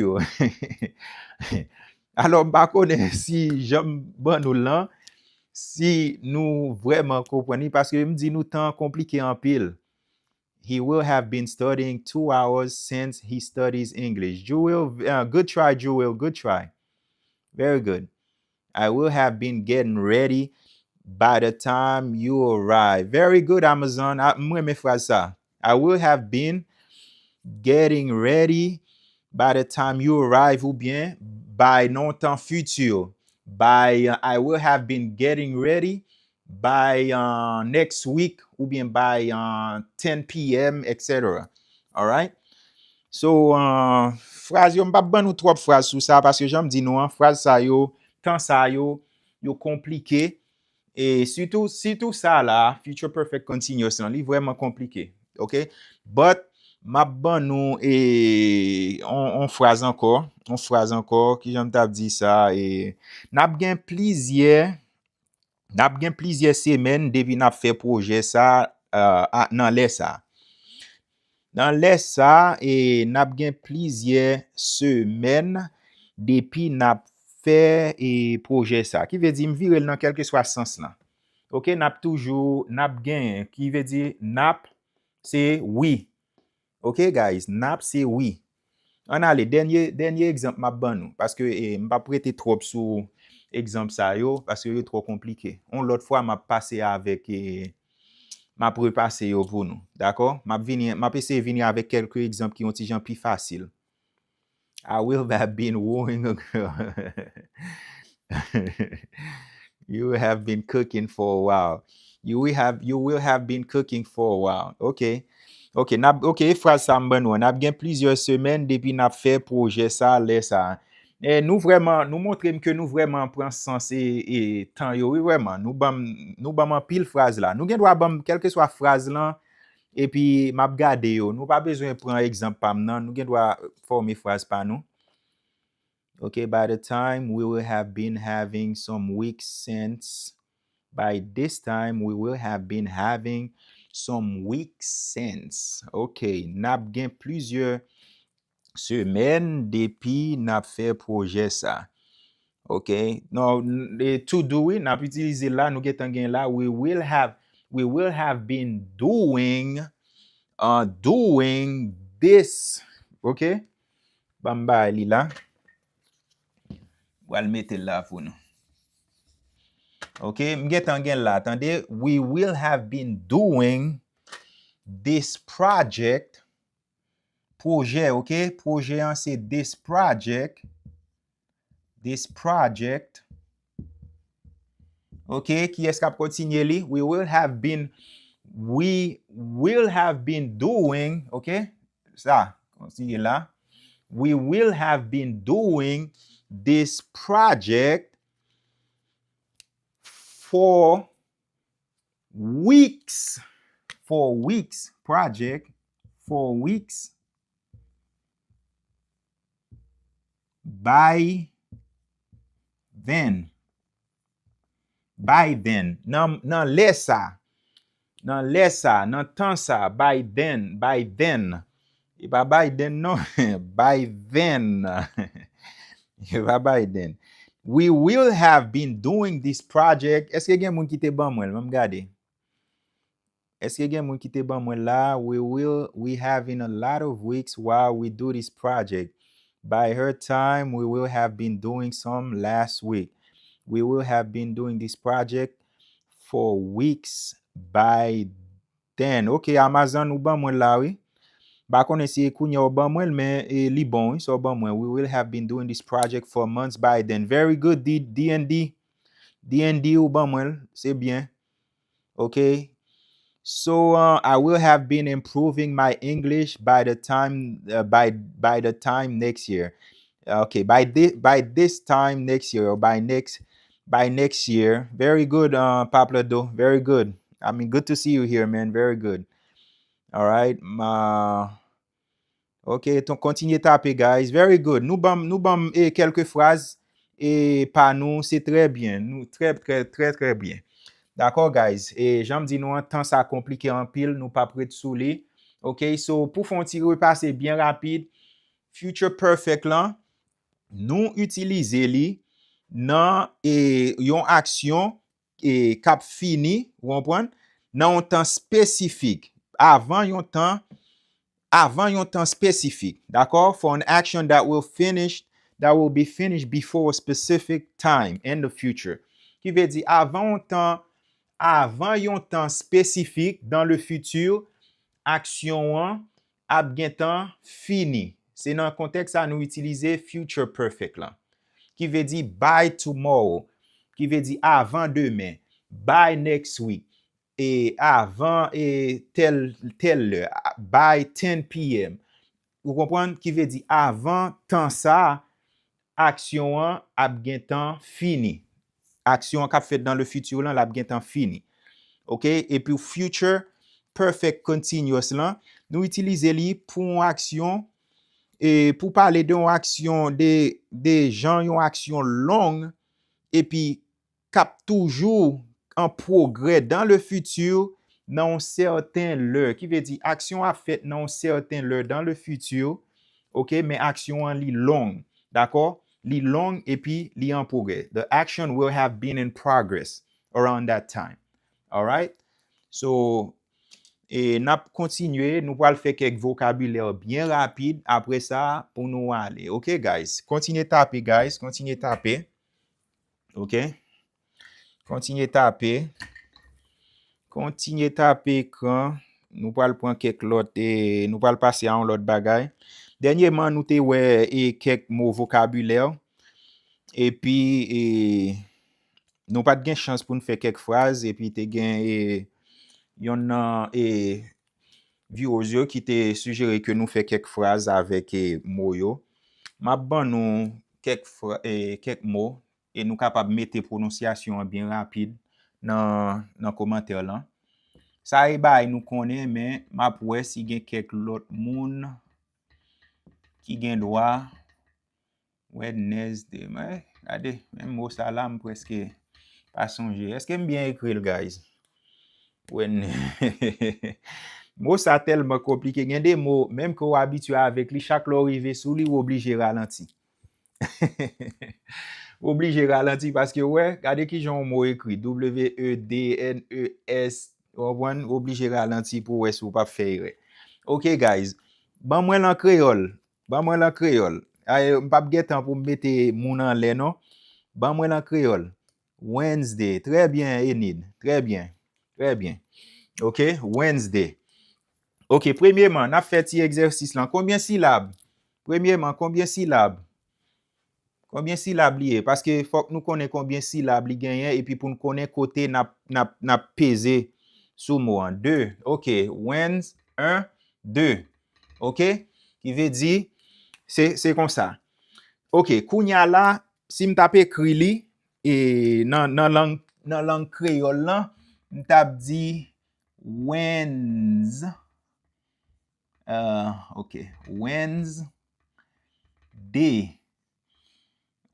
Alò, m pa konnen si jan m ban nou l lan, si nou vrèman konprann li, paske m di nou tan konplike anpil. He will have been studying two hours since he studies English. You will, uh, good try, Jewel, good try. Very good. I will have been getting ready by the time you arrive. Very good, Amazon. Ah, m renmen fraz sa. I will have been getting ready by the time you arrive, oubyen by nan tan fiti. By, uh, I will have been getting ready by, uh, next week, oubyen by, uh, ten p m, et cetera. Alright? So, uh, fraz yo, m p ap ban nou twòp fraz sou sa, paske jan m di nou an, fraz sa yo, tan sa yo, yo konplike. E sitou, sitou sa la, future perfect continuous lan, li vrèman konplike. Ok? But, m ap ban nou, e, on, on fraz ankò, on fraz ankò, ki jan m t ap di sa, e, n ap gen plizyè, n ap gen plizyè semèn depi n ap fè pwojè sa, uh, a, nan lè sa. Nan lè sa, e, n ap gen plizyè semèn depi n ap fè, e, pwojè sa. Ki vle di, m vire l nan kèlkeswa sans lan. Ok, n ap toujou, n ap genyen. Ki vle di, n ap, se wi. Ok, guys, n ap, se wi. Ann ale, dènye, dènye egzanp m ap ban nou. Paske, e, m p ap rete twòp sou egzanp sa yo, paske yo twò konplike. On lòt fwa, m ap pase avèk, e, m ap repase yo pou nou. Dakò? M ap vini, m ap eseye vini avèk kèlke egzanp ki yon ti jan pi fasil. I will have been wooing a girl. You have been cooking for a while. You will have, you will have been cooking for a while. Ok. Ok, n ap, ok, e fraz sa m ban nou an. N ap gen plizyè semèn depi n ap fè pwojè sa, lè sa. E nou vrèman, nou montre m ke nou vrèman pran sans e, e tan yo, wi, vrèman. Nou ban m, nou ban m anpil fraz la. Nou gen dwa ban m kèlkeswa fraz lan, epi m ap gade yo. Nou pa bezwen pran egzanp pa m nan, nou gen dwa fòme fraz pa nou. Ok, by the time we will have been having some weeks since, by this time we will have been having some weeks since. Ok, n ap gen plizyè semèn depi n ap fè pwojè sa. Ok, non, n- e to do, wi, n ap itilize la, nou gentan gen la, we will have, we will have been doing, uh, doing this. Ok, ban m bay li la. Pral mete l la pou nou. Ok, m gentan gen la, tande, we will have been doing this project. Pwojè, ok, pwojè an se this project. This project. Ok, kiyès k ap kontinye li? We will have been, we will have been doing, ok, sa, kontinye la. We will have been doing this project for weeks, for weeks, project, for weeks. By then. By then. Nan, nan lè sa. Nan lè sa, nan tan sa. By then, by then. E pa Biden non. By then. E pa Biden. We will have been doing this project. Èske gen moun ki te ban mwen l? Ban m gade. Èske gen moun ki te ban mwen la? We will, we having a lot of weeks while we do this project. By her time, we will have been doing some last week. We will have been doing this project for weeks by then. Ok, Amazon, ou ban mwen la, wi. Pa konnen si e kounye a w ban mwen l, men e, li bon, wi, sa w ban mwen. We will have been doing this project for months by then. Very good, D- DND. DND ou ban mwen l, se byen. Ok. So uh, I will have been improving my English by the time uh, by by the time next year. Okay, by this by this time next year or by next by next year. Very good, uh, Paplado. Very good. I mean, good to see you here, man. Very good. All right. Uh, Ok, ton kontinye tape, guys. Very good. Nou ban m, nou ban m e, kèlke fraz e, pa nou, se trè byen. Nou trè, trè, trè, trè byen. Dakò, guys. E jan m di nou an, tan sa konplike anpil, nou p ap ret sou li. Ok, so pou fè yon ti repase byen rapid, future perfect lan, nou itilize li nan e, yon aksyon e, k ap fini, ou konprann, nan yon tan espesifik, avan yon tan, avan yon tan espesifik, dakò? For an action that will finish, that will be finished before a specific time in the future. Ki vle di, avan yon tan, avan yon tan espesifik, dans le futur, aksyon an ap gentan fini. Se nan kontèks sa nou itilize future perfect lan. Ki vle di by tomorrow. Ki vle di avan demen. By next week. E avan e tèl, tèl lè. By ten p.m. Ou konprann? Ki vle di avan tan sa, aksyon an ap gentan fini. Aksyon an k ap fèt dans le futur lan, l ap gentan fini. Ok? Epi future perfect continuous lan, nou itilize li pou yon aksyon, e pou pale de yon aksyon, de, de jan yon aksyon long, epi k ap toujou an pwogrè dans le futur, nan yon sèten lè. Ki vle di, aksyon ap fèt nan yon sèten lè dans le futur, ok, men aksyon an li long, dakò? Li long epi li an pwogrè. The action will have been in progress around that time. Alright? So, e n ap kontinye, nou pral fè kèk vokabilè byen rapid apre sa pou nou ale. Ok, guys? Kontinye tape, guys. Kontinye tape. Ok? Kontinye tape. Kontinye tape ekran. Nou pral pran kèk lòt, e nou pral pase a yon lòt bagay. Dènyèman, nou te wè e kèk mo vokabilè. Epi, e, nou pa t gen chans pou n fè kèk fraz. Epi, te gen e, yonn nan e, viewers yo ki te sijere ke nou fè kèk fraz avèk e, mo yo. M ap ban nou kèk, fra, e, kèk mo e nou kapab mete pwononsyasyon an byen rapid nan, nan kòmantè lan. Sa e bagay nou konnen, men m ap wè si gen kèk lòt moun ki gen dwa. Wednesday. Men, gade, menm mo sa la, m prèske pa sonje. Èske m byen ekri l, guys? Wen, mo sa tèlman konplike. Gen de mo, menm ke w abitye avèk li, chak lè w rive sou li, w oblije ralanti. W oblije ralanti paske, w wè, gade kijan yon mo ekri, W E D N E S, w konprann? W oblije ralanti pou w wè si w p ap fè erè. Ok, guys, ban mwen l an kreyòl. Ban mwen l an kreyòl. Ay, m p ap gen tan pou m mete moun anlè, non. Ban mwen l an kreyòl. Wednesday. Trè byen, Enid. Trè byen. Trè byen. Ok, Wednesday. Ok, premyeman, n ap fè ti egzèsis lan. Konbyen silab? Premyeman, konbyen silab? Konbyen silab li ye? Paske fòk nou konnen konbyen silab li genyen, epi pou n konnen kote n ap, n ap, n ap peze sou mo an. De. Ok, Wednes, en, de. Ok? Ki vle di, se, se konsa. Ok, kounye a la, si m t ap ekri li, e, nan, nan lang, nan lang kreyòl lan, m t ap di Wednes, euh, ok, Wednesday.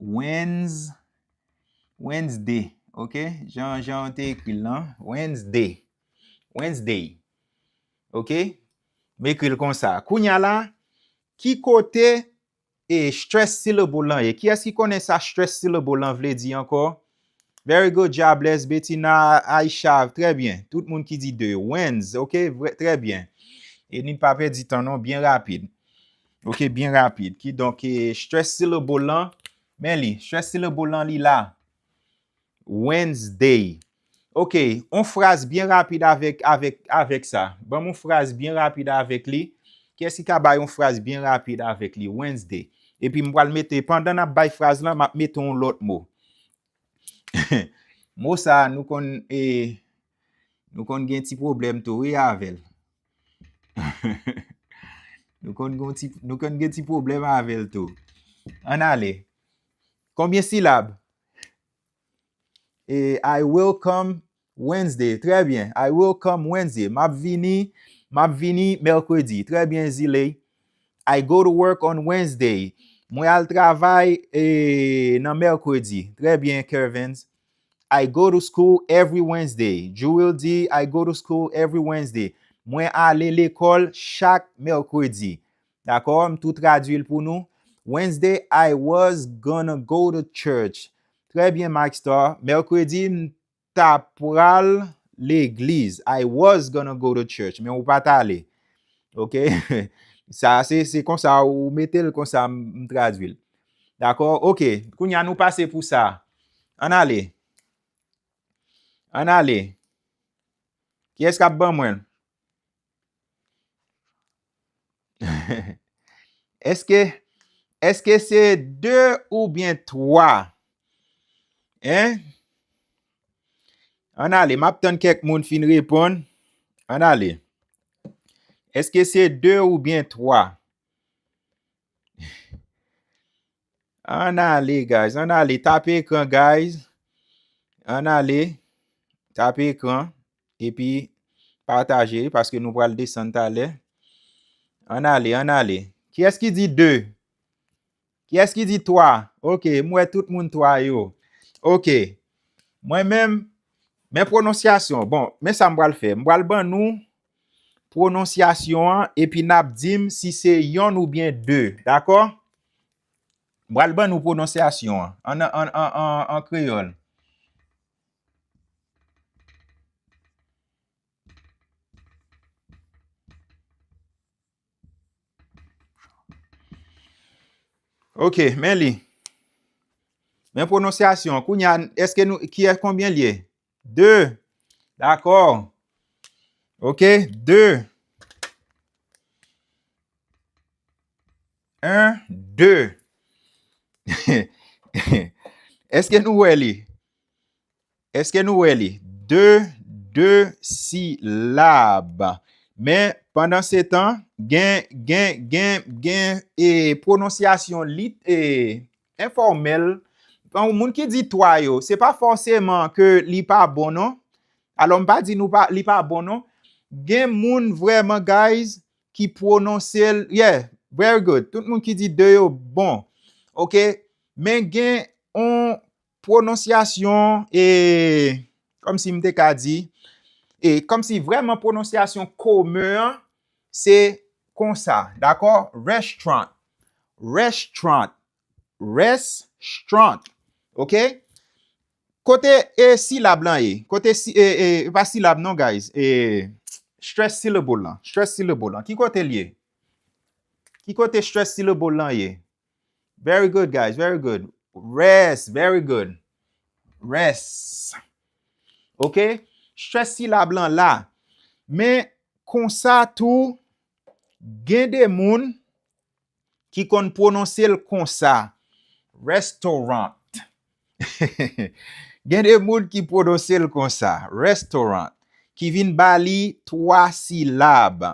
Wednes, Wednesday, ok? Jan, jan w te ekri l lan, Wednesday. Wednesday. Ok? M ekri l konsa. Kounye a la, ki kote e stress syllable lan ye? Kiyès ki konnen sa stress syllable lan vle di ankò? Very good, Jobless, Bettina, Aisha, trè byen. Tout moun ki di de. Wednes, ok? Vrè, trè byen. E ni pa pèdi tan non, byen rapid. Ok, byen rapid. Kidonk, e, stress syllable lan, men li, stress syllable lan, li la. Wednesday. Ok, on fraz byen rapid avèk, avèk, avèk sa. Ban m on fraz byen rapid avèk li, Kiyès ki ka bay yon fraz byen rapid avèk li? Wednesday. Epi m pral mete, pandan n ap bay fraz lan, m ap mete yon lòt mo. Mo sa a, nou konn, e, nou konn gen ti pwoblèm tou, wi, avè l. Nou konn gen ti, nou konn gen ti pwoblèm avè l tou. Ann ale. Konbyen silab? E, I will come Wednesday. Trè byen. I will come Wednesday. M ap vini, m ap vini mèkredi. Trè byen, Ziley. I go to work on Wednesday. Mwen al travay, e, nan mèkredi. Trè byen, Kervens. I go to school every Wednesday. Jewel di, I go to school every Wednesday. Mwen ale lekòl chak mèkredi. Dakò? M tou tradui l pou nou. Wednesday, I was gonna go to church. Trè byen, Mike Star. Mèkredi, m ta pral legliz. I was gonna go to church. Men ou pa t ale. Ok? Sa, se, se konsa, ou mete l konsa, m, m tradui l. Dakò? Ok. Kounye a, nou pase pou sa. Ann ale. Ann ale. Kiyès k ap ban mwen l? Èske, èske se de oubyen twa? Hein? Ann ale, m ap tann kèk moun fin reponn. Ann ale. Èske se de oubyen twa? Ann ale, guys. Ann ale. Tape ekran, guys. Ann ale. Tape ekran. Epi pataje, paske nou pral desann talè. Ann ale, ann ale. Kiyès ki di de? Kiyès ki di twa? Ok, m wè tout moun twa yo. Ok. Mwen menm, men pwononsyasyon. Bon, men sa m pral fè. M pral ban nou pwononsyasyon an, epi n ap di m si se yonn oubyen de. Dakò? M pral ban nou pwononsyasyon an, an, an, an, an, an kreyòl. Ok, men li. Men pwononsyasyon. Kounye a, èske nou, kiyès, konbyen l ye? De. Dakò. Ok, de. Un, de. Èske nou wè li? Èske nou wè li? De, de silab. Men, pandan se tan, gen, gen, gen, gen, e, pwononsyasyon lit, e, enfòmèl. Bon, moun ki di twa yo, se pa fòseman ke li pa bon, non. Alò, m pa di nou pa, li pa bon, non. Gen moun vrèman, guys, ki pwononse l, yeah, very good. Tout moun ki di de yo bon. Ok? Men gen on pwononsyasyon, e, kòmsi m te ka di, e, kòmsi vrèman pwononsyasyon komen an, se konsa, dakò? Restaurant. Restaurant. Restaurant. Ok? Kote, e, silab lan ye? Kote si, e, e, pa silab non, guys. E, stress syllable lan. Stress syllable lan. Ki kote l ye? Ki kote stress syllable lan ye? Very good, guys. Very good. Rest. Very good. Rest. Ok? Stress silab lan la. Men konsa tou, gen de moun ki konn pwononse l konsa. Restaurant. Gen de moun ki pwononse l konsa. Restaurant. Ki vin ba li twa silab.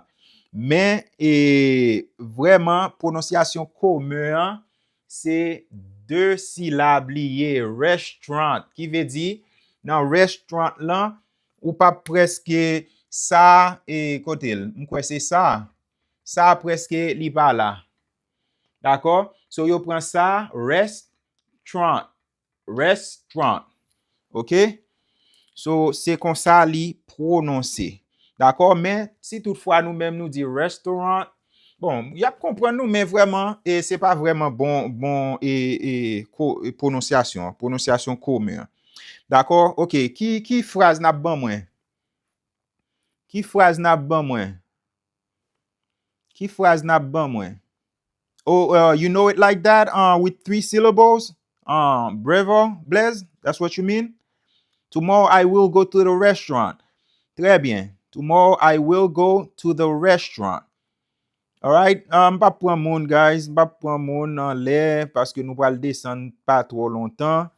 Men, e, vrèman, pwononsyasyon komen an, se de silab li ye, restaurant. Ki vle di, nan restaurant lan, ou p ap prèske sa, e, kote l? M kwè se sa. Sa prèske li pa la. Dakò? So, yo pran sa, restaurant. Restaurant. Ok? So, se konsa li pwononse. Dakò? Men, si toutfwa nou menm nou di restaurant, bon, y ap konprann nou, men vrèman, e se pa vrèman bon, bon, e, e, ko-, e pwononsyasyon, pwononsyasyon komen an. Dakò? Ok, ki, ki fraz n ap ban mwen? Ki fraz n ap ban mwen? Ki fraz n ap ban mwen? Oh, uh, you know it like that, uh, with three syllables? Uh, Bravo, Blaise, that's what you mean? Tomorrow I will go to the restaurant. Trè byen. Tomorrow I will go to the restaurant. Alright, uh, m p ap pran moun, guys, m p ap pran moun anlè paske nou pral desann pa twò lontan.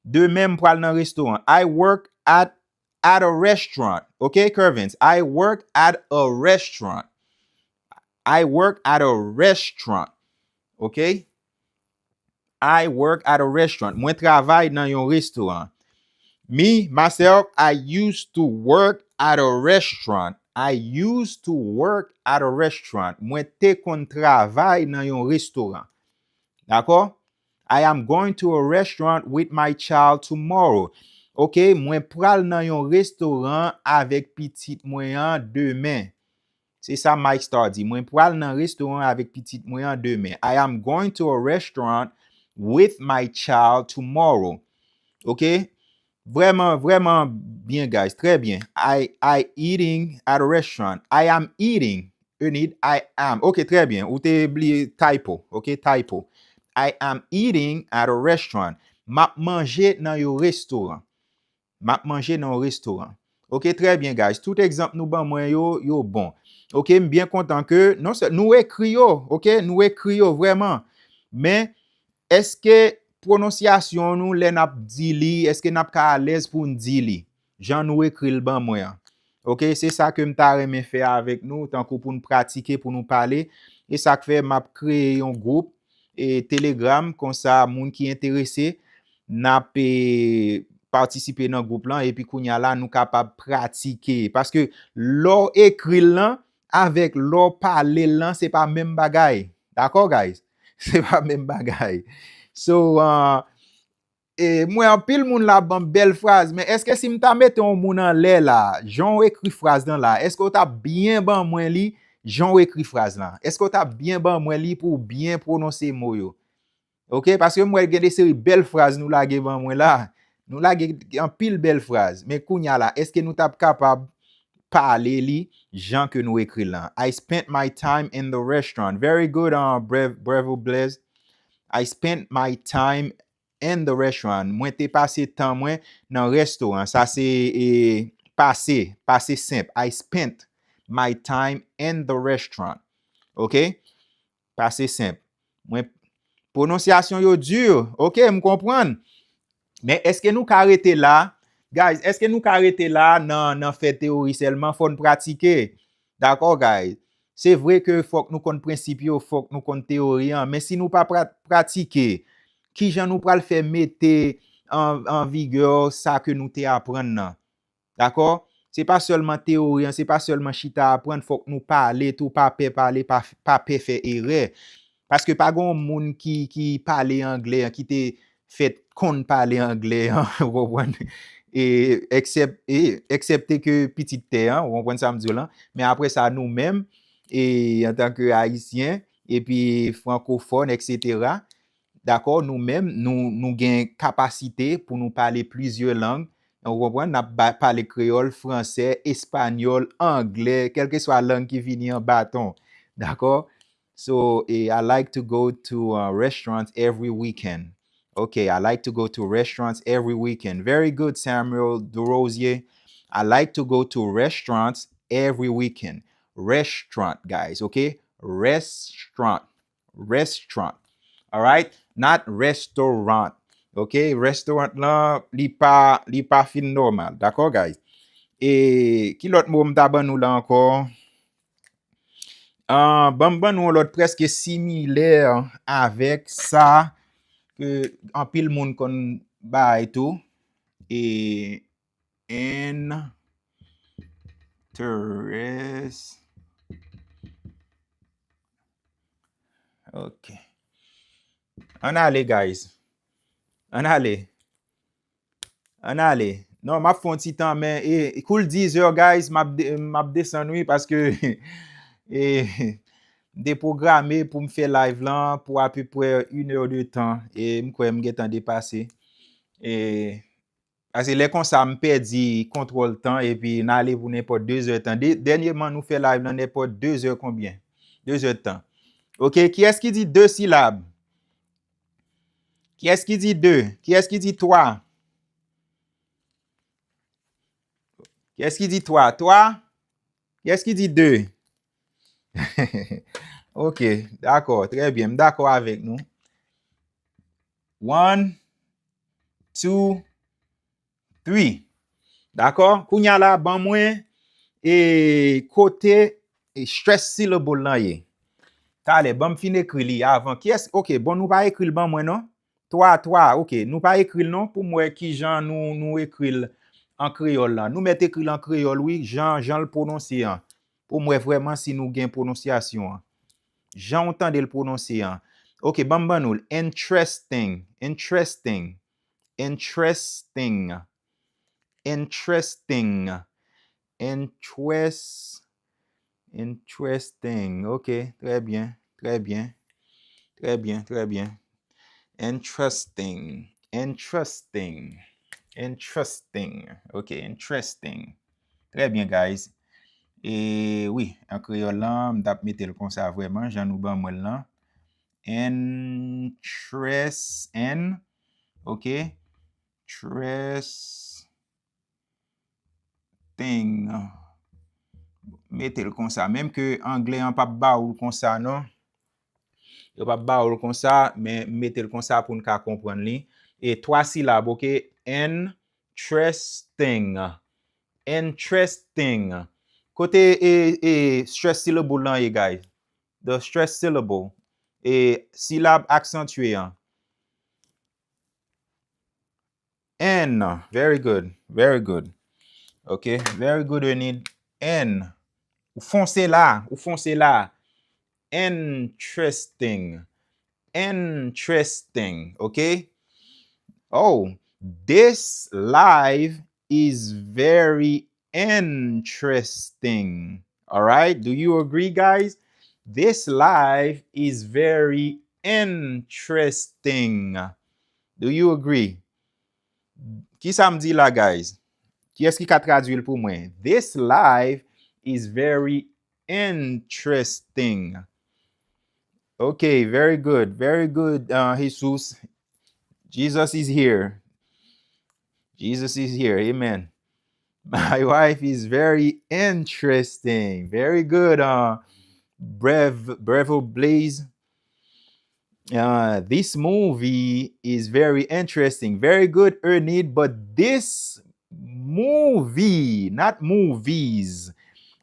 Demen, m pral nan restoran. I work at, at a restaurant. Ok, Kervins, I work at a restaurant. I work at a restaurant. Ok? I work at a restaurant. Mwen travay nan yon restoran. Me, myself, I used to work at a restaurant. I used to work at a restaurant. Mwen te konn travay nan yon restoran. Dakò? I am going to a restaurant with my child tomorrow. Ok, mwen pral nan yon restoran avèk pitit mwen an demen. Se sa Mike Star di. Mwen pral nan restoran avèk pitit mwen an demen. I am going to a restaurant with my child tomorrow. Ok? Vrèman, vrèman byen, guys. Trè byen. I, I eating at a restaurant. I am eating. Eunid, I am. Ok, trè byen. Ou te bliye typo. Ok, typo. I am eating at a restaurant. M ap manje nan yon restoran. M ap manje nan yon restoran. Ok, trè byen, guys. Tout egzanp nou ban mwen yo, yo bon. Ok, m byen kontan ke non sèl nou ekri yo, ok, nou ekri yo vrèman. Men, èske pwononsyasyon nou, lè n ap di li, èske n ap ka alèz pou n di li jan nou ekri l ban mwen an? Ok, se sa ke m ta renmen fè avèk nou, tankou pou n pratike, pou nou pale. E sa k fè m ap kreye yon gwoup e Telegram, konsa moun ki enterese, n ap e, patisipe nan gwoup lan, epi kounye a la, nou kapab pratike. Paske lè w ekri l lan, avèk lè w pale l lan, se pa menm bagay. Dakò, guys? Se pa menm bagay. So, uh, e, mwen anpil moun la ban m bèl fraz, men èske si m ta mete yon moun anlè la, jan w ekri fraz lan la, èske w t ap byen ban mwen li, jan w ekri fraz lan? Èske w t ap byen ban mwen li pou w byen pwononse mo yo? Ok, paske m wè gen de seri bèl fraz nou lage ban mwen la. Nou lage anpil bèl fraz. Men kounye a la, èske nou t ap kapab pale li jan ke nou ekri l lan? I spent my time in the restaurant. Very good, uh, Brev-, Bravo Blaze. I spent my time in the restaurant. Mwen te pase tan mwen nan restoran. Sa se e, pase, pase senp. I spent my time in the restaurant. Ok? Pase senp. Mwen, pwononsyasyon yo di, ok, m konprann. Men èske nou ka rete la? Guys, èske nou ka rete la nan, nan fè teyori sèlman? Fò n pratike. Dakò, guys? Se vre ke fòk nou konn prensip yo, fòk nou konn teyori an. Men si nou pa pra-, pratike, kijan nou pral fè mete an, an vigè sa ke nou te aprann nan? Dakò? Se pa sèlman teyori an, se pa sèlman chita aprann, fòk nou pale tou, pa pè pale, pa, pa pè fè erè. Paske pa gen yon moun ki, ki pale anglè an, ki te fèt konn pale anglè an, ou konprann? E, eksèp-, e, eksèpte ke pitit tè an, ou konprann sa m di w lan? Men apre sa, nou menm, e, antanke Ayisyen, epi frankofòn, etsetera, dakò, nou menm, nou, nou gen kapasite pou nou pale plizyè lang. Ou konprann? N ap ba-, pale kreyòl, fransè, espanyòl, anglè, kèlkeswa lang ki vini an baton. Dakò? So, eh, I like to go to, uh, restaurants every weekend. Okay, I like to go to restaurants every weekend. Very good, Samuel Durosier. I like to go to restaurants every weekend. Restaurant, guys, okay? Restaurant. Restaurant. Alright? Not restaurant. Ok? Restaurant lan, li pa, li pa fin nòmal. Dakò, guys? E ki lòt mo m ta ban nou la ankò? Ah, ban m ban nou yon lòt prèske similè avèk sa ke anpil moun konn bay tou. E interest. Ok. Ann ale, guys. Ann ale. Ann ale. Non, m ap fè yon ti tan, men, e, e, kou l diz è, guys, m ap de-, m ap desann, wi, paske, e, m te pwograme pou m fè live lan pou apeprè inè de tan, e m kwè m gentan depase. E, paske lè konsa, m pèdi kontwòl tan, epi n ale pou nenpòt de zè tan. De-, dènyèman, nou fè live lan nenpòt de zè konbyen? De zè tan. Ok, kiyès ki di de silab? Kiyès ki di de? Kiyès ki di twa? Kiyès ki di twa? Twa? Kiyès ki di de? Ok, dakò, trè byen, m dakò avèk nou. One, two, three. Dakò? Kounye a la, ban mwen e kote e stress syllable lan ye. Talè, ban m fin ekri li avan. Kiyès? Ok, bon, nou pa ekri l ban mwen, non? Twa, twa, ok. Nou pa ekri l, non, pou m wè kijan nou, nou ekri l an kreyòl la. Nou mèt ekri l an kreyòl, wi, jan, jan l pwononse an. Pou m wè vrèman si nou gen pwononsyasyon an. Jan w tande l pwononse an. Ok, ban m ban nou l. Interesting, interesting, interesting, interesting, interest, interesting. Ok, trè byen, trè byen, trè byen, trè byen. Interesting, interesting, interesting. Ok, interesting. Trè byen, guys. E wi, an kreyòl lan, m t ap mete l konsa vrèman, jan nou ban mwen l lan. Interest, en, ok. Trust thing. Mete l konsa. Menm ke anglè an p ap ba ou l konsa, non. Yo p ap ba ou l konsa, men m mete l konsa pou n ka konprann li. E twa silab, ok? Interesting. Interesting. Kote e, e stress syllable lan ye, guys? The stress syllable. E silab aksantye an. N. Very good. Very good. Ok. Very good, Ernid. N. Ou fonse la. Ou fonse la. Interesting. Interesting. Ok. Oh, this live is very interesting. All right. Do you agree, guys? This live is very interesting. Do you agree? Kisa m di la, guys? Kiyès ki ka tradui l pou mwen? This live is very interesting. Ok, very good, very good, uh, Jesus. Jesus is here. Jesus is here. Amen. My wife is very interesting. Very good, uh, Brev, Brevo Blaze. Uh, this movie is very interesting. Very good, Ernid, but this movie, not movies.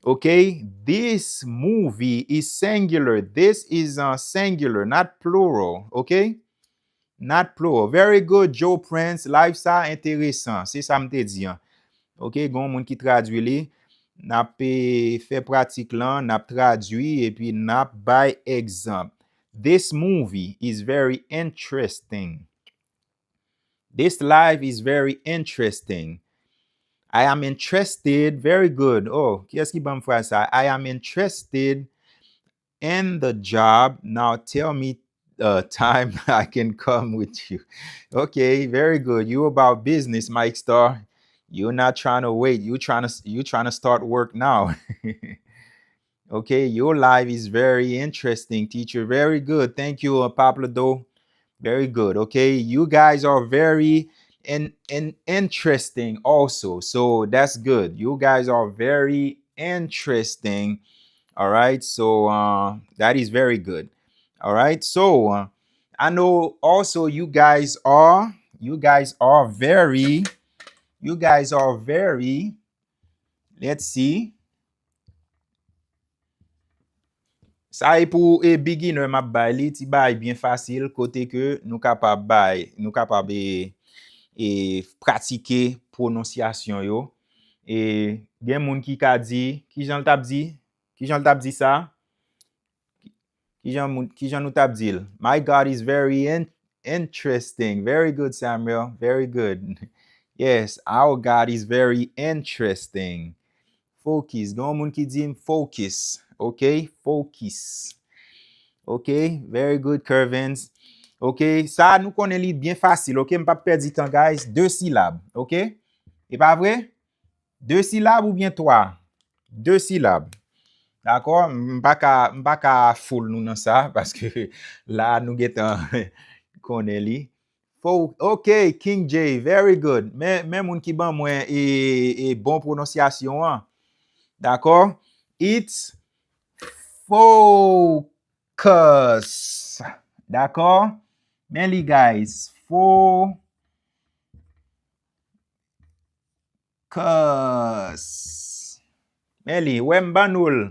Ok? This movie is singular. This is, uh, singular, not plural. Ok? Not plural. Very good, Joe Prince. Live sa enteresan. Se sa m te di an. Ok, gen yon moun ki tradui li. N ap, eh, fè pratik lan, n ap tradui, epi n ap bay egzanp. This movie is very interesting. This live is very interesting. I am interested. Very good. Oh, kiyès ki ban m fraz sa? I am interested in the job. Now tell me, uh, time I can come with you. Okay, very good. You about business, Mike Star. You're not trying to wait. You trying to, you trying to start work now. Okay, your live is very interesting, teacher. Very good. Thank you, uh, Pablo Do. Very good. Okay, you guys are very in, in, interesting also. So that's good. You guys are very interesting. All right. So, uh, that is very good. All right. So, uh, I know also you guys are, you guys are very, you guys are very, let's see. Sa e pou, e, beginner m ap bay li, ti bagay byen fasil, kote ke nou kapab bay, nou kapab, e, e, pratike pwononsyasyon yo. E gen moun ki ka di, kijan l t ap di? Kijan l t ap di sa? Kijan moun, kijan nou t ap di l? My God is very in-, interesting. Very good, Samuel. Very good. Yes, our God is very interesting. Focus. Gen yon moun ki di m focus. Ok? Focus. Ok? Very good, Kervens. Ok? Sa, nou konnen li byen fasil. Ok? M p ap pèdi tan, guys. De silab. Ok? E pa vre? De silab oubyen twa? De silab. Dakò? M pa ka, m pa ka foul nou nan sa, paske la, nou gentan konnen li. Fo-, ok, King J, very good. Men, men moun ki ban mwen e, e bon pwononsyasyon an. Dakò? It's, f-, focus. Dakò? Men li, guys. Focus. Men li, wè m ban nou l.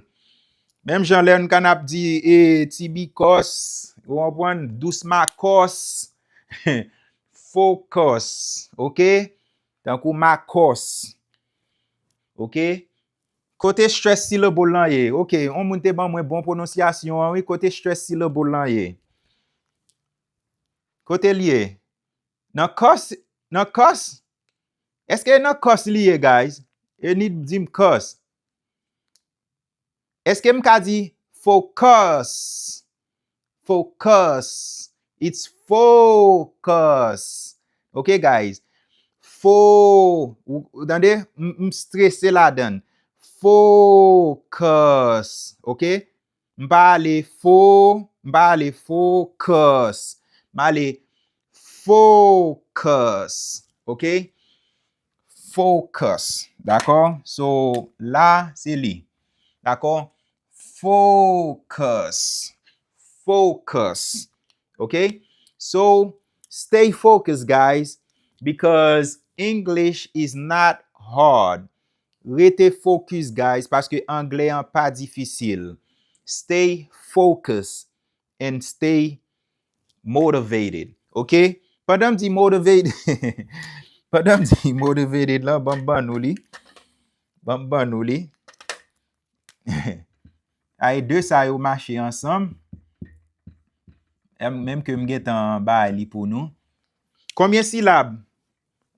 Menm jan lè n konn ap di, e, ti bikòs, ou konprann, dous makòs, focus, oke? Tankou makòs, oke? Kote stress syllable lan ye? Oke, yon moun te ban mwen bon pwononsyasyon an, wi. Kote stress syllable lan ye? Kote l ye? Nan kòs, nan kòs? Èske nan kòs li ye, guys? E ni di m kòs. Èske m ka di focus? Focus. It's focus. Ok, guys? Fo, ou, ou tande? M, m strese ladan. Focus. Ok? M pa ale fo, m pa ale focus. M ale focus. Ok? Focus. Dakò? So, la, se li. Dakò? Focus. Focus. Ok? So, stay focused, guys, because English is not hard. Rete focus, guys, paske anglè an pa difisil. Stay focused and stay motivated. Ok? Pandan m di motivated, pandan m di motivated lan, ban m ban nou li. Ban m ban nou li. Ay, de sa yo mache ansanm. Em, menm ke m gentan bay li pou nou. Konbyen silab?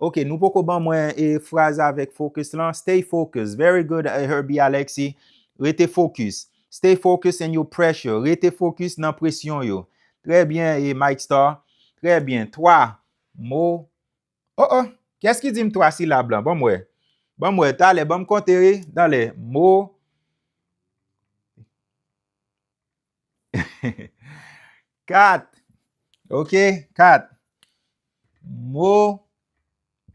Ok, nou poko ban mwen, e, fraz avèk focus lan. Stay focused. Very good, eh, Herbie Alexis. Rete focus. Stay focused in your pressure. Rete focus nan presyon yo. Trè byen, e, Mike Star. Trè byen. Twa mo. Oh, oh. Kiyès ki di m twa silab lan? Ban m wè. Ban m wè. Talè, ban m konte, wi. Talè. Mo. Kat. Ok, kat. Mo,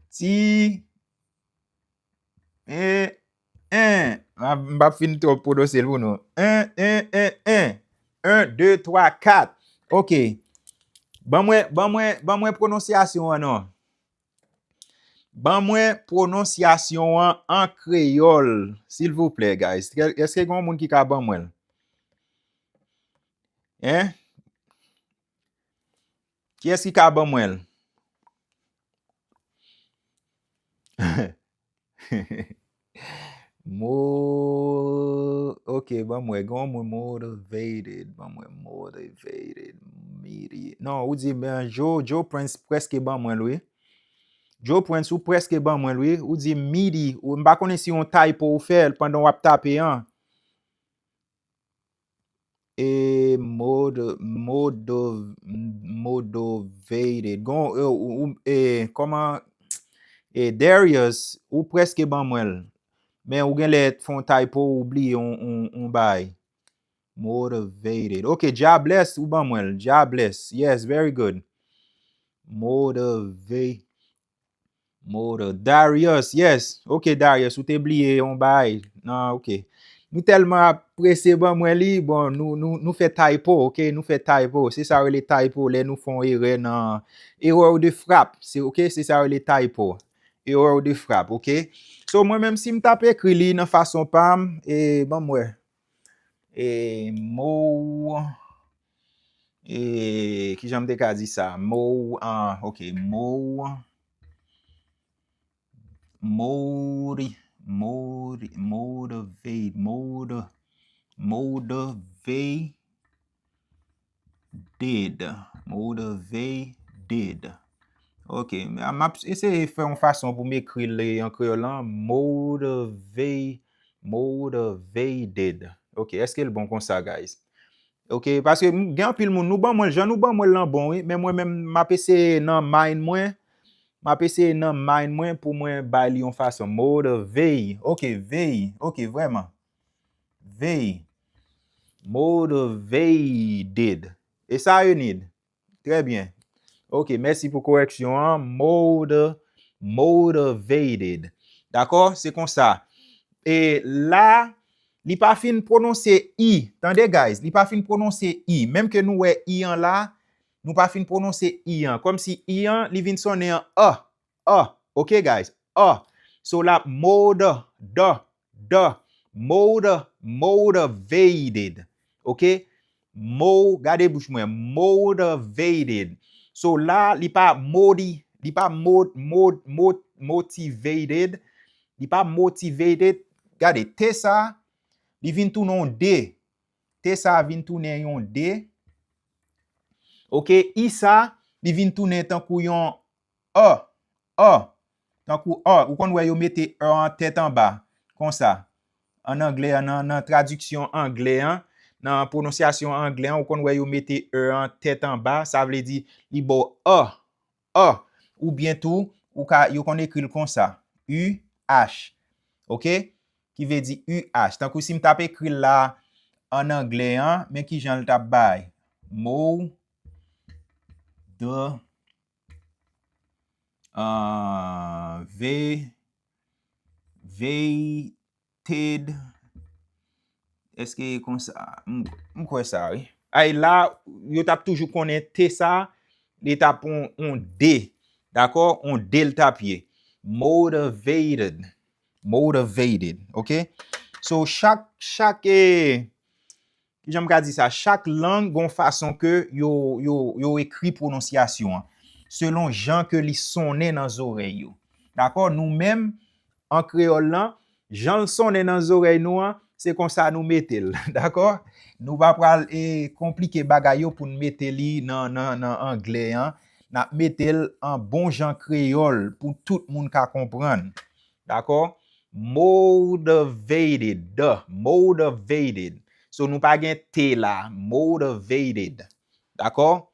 ti, en, en. M ap, m p ap fin twòp pwononse l pou nou. En, en, en, en. En, de, twa, kat. Ok. Ban mwen, ban mwen, ban mwen pwononsyasyon an non. Ban mwen pwononsyasyon an an kreyòl, silvouplè, guys. Èske gen yon moun ki ka ban mwen l? Hein? Kiyès ki ka ban mwen l? Mo-, ok, ban mwen, gen yon moun motivated, ban mwen motivated, midi. Non, ou di, ben, Joe, Joe Prince prèske ban mwen l, wi. Joe Prince, ou prèske ban mwen l, wi. Ou di midi, ou, m pa konnen si yon typo ou fè l pandan w ap tape an. E modo-, modo-, motivated. Gon, e, ou, ou, e, kòman, e, Darius, ou prèske ban mwen l. Men ou genlè fè yon typo, ou bliye yon, yon, yon bagay. Motivated. Ok, Jobless, ou ban mwen l. Jobless. Yes, very good. Motivate. Modo-, Darius, yes. Ok, Darius, ou te bliye yon bagay. Non, ok. Nou tèlman ap prese ban mwen li, bon, nou, nou, nou fè typo, ok? Nou fè typo. Se sa yo rele typo, lè nou fè yon erè nan, erreur de frappe. Se, ok? Se sa yo rele typo. Erreur de frappe, ok? So, mwen menm, si m t ap ekri li nan fason pa m, e, ban m wè. E, mo, e, kijan m te ka di sa? Mo, ah, ok, mo, modi-, modi-, motivate, modi-, motivated, motivated. Ok, m, m ap eseye fè yon fason pou m ekri l an kreyòl lan. Motivate, motivated. Ok, èske l bon konsa, guys? Ok, paske m, gen anpil moun, nou ban mwen l, jan nou ban mwen l lan bon, wi, men mwen menm, m ap eseye nan mind mwen, m ap eseye nan mind mwen pou mwen bay li yon fason. Motivate, ok, vey, ok, vrèman. Vey. Motivated. E sa yo need. Trè byen. Ok, mèsi pou korèksyon an. Moti-, motivated. Dakò? Se konsa. E la, Li pa fin pwononse i, tande guys, li pa fin pwononse i. Menm ke nou wè i an la, nou pa fin pwononse i an. Kòmsi i an, li vin sonnen an a, a, ok guys, a. So l ap mold, d, d, mold, motivated, ok? Mo, gade bouch mwen, motivated. So la, li pa modi, li pa mod, mod, mod, motivated. Li pa motivated. Gade, T sa, li vin tounen yon D. T sa vin tounen yon D. Ok, I sa, li vin tounen tankou yon A, A. Tankou A. Ou konn wè yo mete A an tèt anba, konsa. An anglè, nan, nan tradiksyon anglè an, nan pwononsyasyon anglè an, ou konn wè yo mete A an tèt anba, sa vle di li ba w A, A. Oubyen tou, ou ka, yo konn ekri l konsa, U H. Ok? Ki vle di U H. Tankou si m t ap ekri l la an anglè an, men ki jan l t ap bay. Mo, the, uh, ve, ve, ted. Èske e konsa? M, m kwè sa, wi. Ay, la, yo t ap toujou konnen T sa, li t ap on, on D. Dakò? On D l t ap ye. Motivated. Motivated. Ok? So, chak, chak, eh, kijan m ka di sa? Chak lang gon fason ke yo, yo, yo ekri pwononsyasyon an, selon jan ke li sonnen nan zòrèy yo. Dakò? Nou menm, an kreyòl lan, jan l sonnen nan zòrèy nou an, se konsa nou mete l. Dakò? Nou pa pral, eh, konplike bagay yo pou n mete li nan, nan, nan anglè an. N ap mete l an bon jan kreyòl pou tout moun ka konprann. Dakò? Motivated, motivated. So, nou pa gen T la, motivated. Dakò?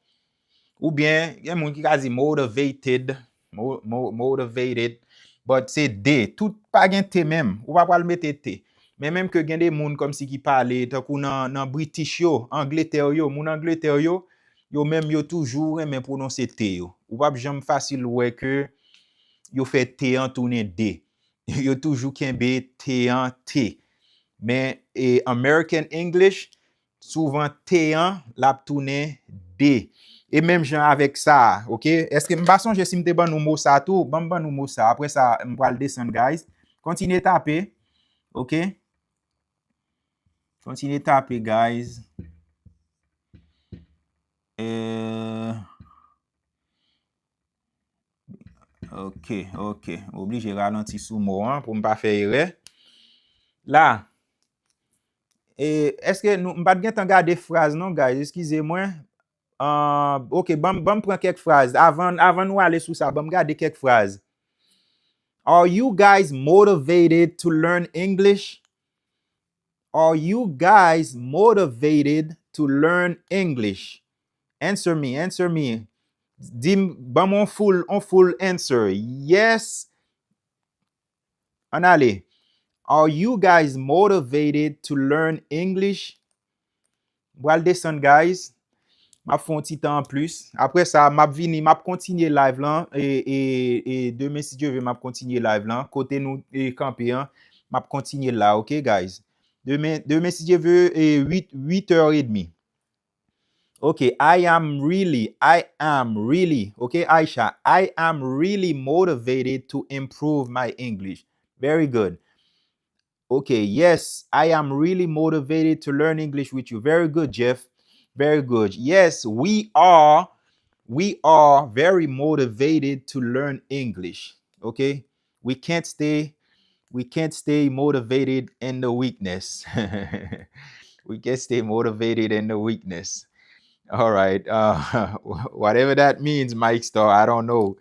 Oubyen, gen moun ki ka di motivated, mo, mo, motivated, but se D. Tout pa gen T menm. Ou pa pral mete T. Men menm ke gen de moun kòmsi ki pale, tankou nan, nan British yo, Angletè yo, moun Angletè yo, yo menm yo toujou renmen pwononse T yo. Ou p ap janm fasil wè ke yo fè T an tounen D. Yo toujou kenbe T an T. Men, e, American English, souvan T an, l ap tounen D. E menm jan avèk sa a, ok? Èske m pa sonje si m te ban nou mo sa a tou? Ban m ban nou mo sa a. Apre sa, m pral desann, guys. Kontinye tape, ok? Kontinye tape, guys. Euh, ok, ok. M oblije ralanti sou mo an pou m pa fè erè. La, e, èske nou, m pa t gentan gade fraz non, guys, eskize mwen. Ah, ok, ban m, ban m pran kèk fraz. Avan, avan nou ale sou sa, ban m gade kèk fraz. Are you guys motivated to learn English? Are you guys motivated to learn English? Answer me, answer me. Di m, ban m yon full, yon full answer. Yes. Ann ale. Are you guys motivated to learn English? M pral desann, guys. M ap fè yon ti tan anplis. Apre sa, m ap vini, m ap kontinye live lan. E, e, e demen, si Dye ve, m ap kontinye live lan. Kote nou, e, kanpe an, m ap kontinye la, ok, guys? Demen, demen, si Dye ve, e, uit, uit è edmi. Ok, I am really, I am really, ok, Aisha, I am really motivated to improve my English. Very good. Okay, yes, I am really motivated to learn English with you. Very good, Jeff. Very good. Yes, we are, we are very motivated to learn English. Okay? We can't stay, we can't stay motivated in the weakness. We can't stay motivated in the weakness. All right. Uh, whatever that means, Mike Star, I don't know.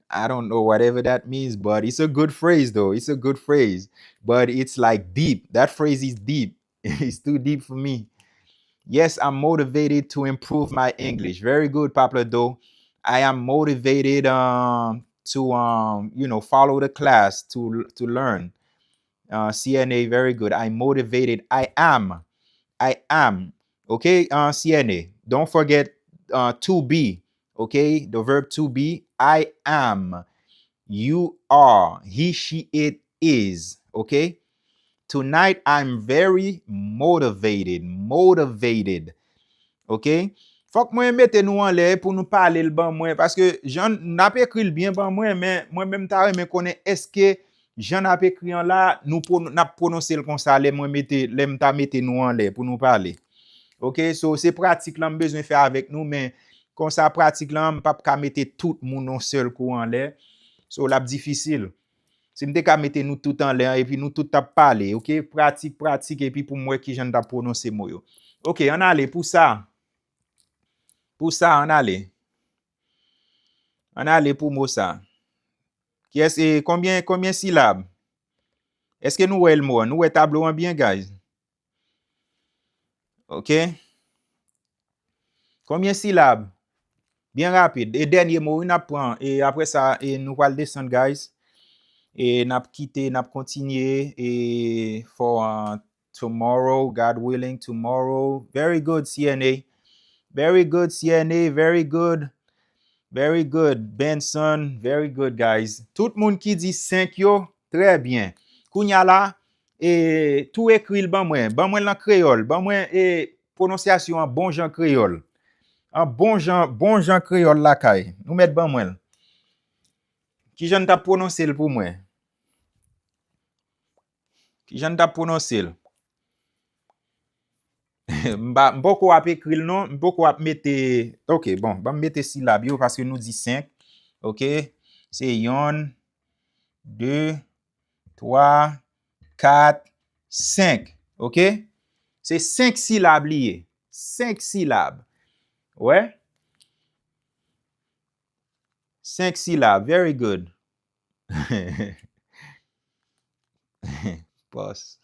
I don't know whatever that means, but it's a good phrase though. It's a good phrase, but it's like deep. That phrase is deep. It's too deep for me. Yes, I'm motivated to improve my English. Very good, Pablo Do. I am motivated um to um you know, follow the class, to to learn. Uh, C N A, very good. I motivated. I am. I am. Okay, uh, C N A. Don't forget uh to be. Okay, the verb to be. I am. You are. He, she, it is. Okay. Tonight I'm very motivated. Motivated. Ok? Fòk mwen mete nou anlè pou nou pale l ban mwen, paske jan n ap ekri l byen ban mwen, men mwen menm ta renmen konnen èske jan n ap ekri an la, nou pwon-, n ap pwononse l konsa lè mwen mete, lè m ta mete nou anlè pou nou pale. Ok? So, se pratik lan m bezwen fè avèk nou, men konsa pratik lan, m p ap ka mete tout moun yon sèl kou anlè. So, l ap difisil. Si m te ka mete nou tout anlè an, epi nou tout t ap pale, ok? Pratik, pratik, epi pou m wè kijan n t ap pwononse mo yo. Ok, ann ale pou sa. Pou sa, ann ale. Ann ale pou mo sa. Kiyès, e, konbyen, konbyen silab? Èske nou wè l mo an? Nou wè tablo an byen, guys? Ok. Konbyen silab? Byen rapid. E dènye mo, wi, n ap pran. E apre sa, e nou pral desann, guys. E n ap kite, n ap kontinye. E for uh, tomorrow, God willing, tomorrow. Very good, C N A. Very good, C N A. Very good. Very good, Benson. Very good, guys. Tout moun ki di senk yo, trè byen. Kounya la, e, tou ekri l ban mwen. Ban mwen l an kreyòl. Ban mwen, e, pwononsyasyon an bon jan kreyòl. An bon jan, bon jan kreyòl lakay. Nou mèt ban mwen l. Kijan n t ap pwononse l pou mwen? Kijan n t ap pwononse l? M pa, m poko ap ekri l non, m poko ap mete, ok, bon, ban m mete silab yo paske nou di senk, ok, se yonn, de, twa, kat, senk, ok, se senk silab li ye, senk silab, wè, senk silab, very good. Pause.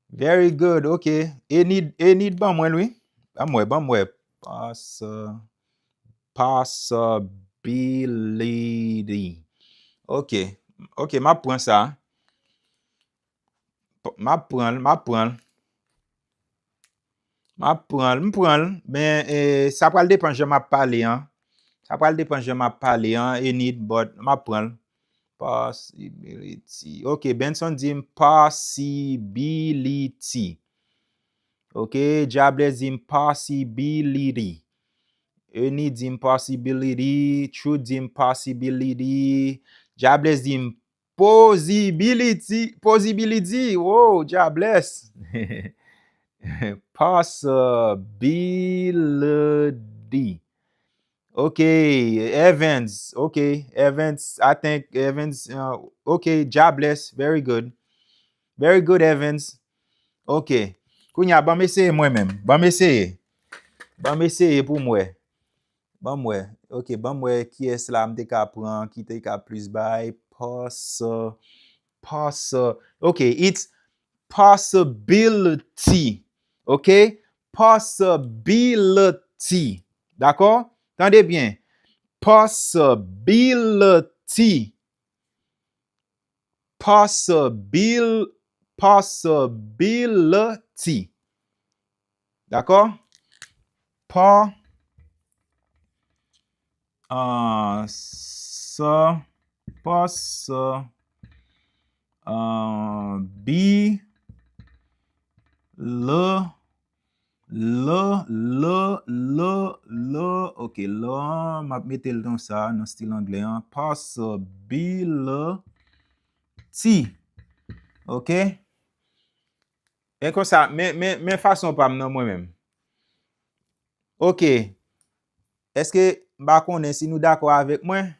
Very good. Ok. Enid, Enid ban mwen l wi. Ban mwen, ban mwen. Pause. Possibility. Ok. Ok, m ap pran sa. M ap pran l, m ap pran l. M ap pran l, m pran l, men e, sa pral depan jan m ap pale an. Sa pral depan jan m ap pale an, Enid, but m ap pran l. Possibility. Ok, Benson di m possibility. Ok, Diables di m possibility. Enid di m possibility. True di m possibility. Diables di m Possibility, possibility, wow, Diables. Possibility. Ok, Evans, ok, Evans, I think Evans, uh, ok, Diables, very good. Very good, Evans. Ok, kounya, ban m eseye mwen menm, ban m eseye. Ban m eseye pou m wè. Ban m wè. Ok, ban m wè kiyès la m te ka pran, ki te ka plis bay. Poss-, poss-, ok, it's possibility. Ok? Possibility. Dakò? Tande byen. Possibility. Possibil-, possibility. Dakò? Pa, ah, sa, pa sa, ah, bi, le, La, la, la, la. Ok, la, m ap mete l konsa nan stil anglè an. Possibility. Ok? E konsa, men, men, men fason pa m nan mwen menm. Ok. Èske m pa konnen si nou dakò avèk mwen?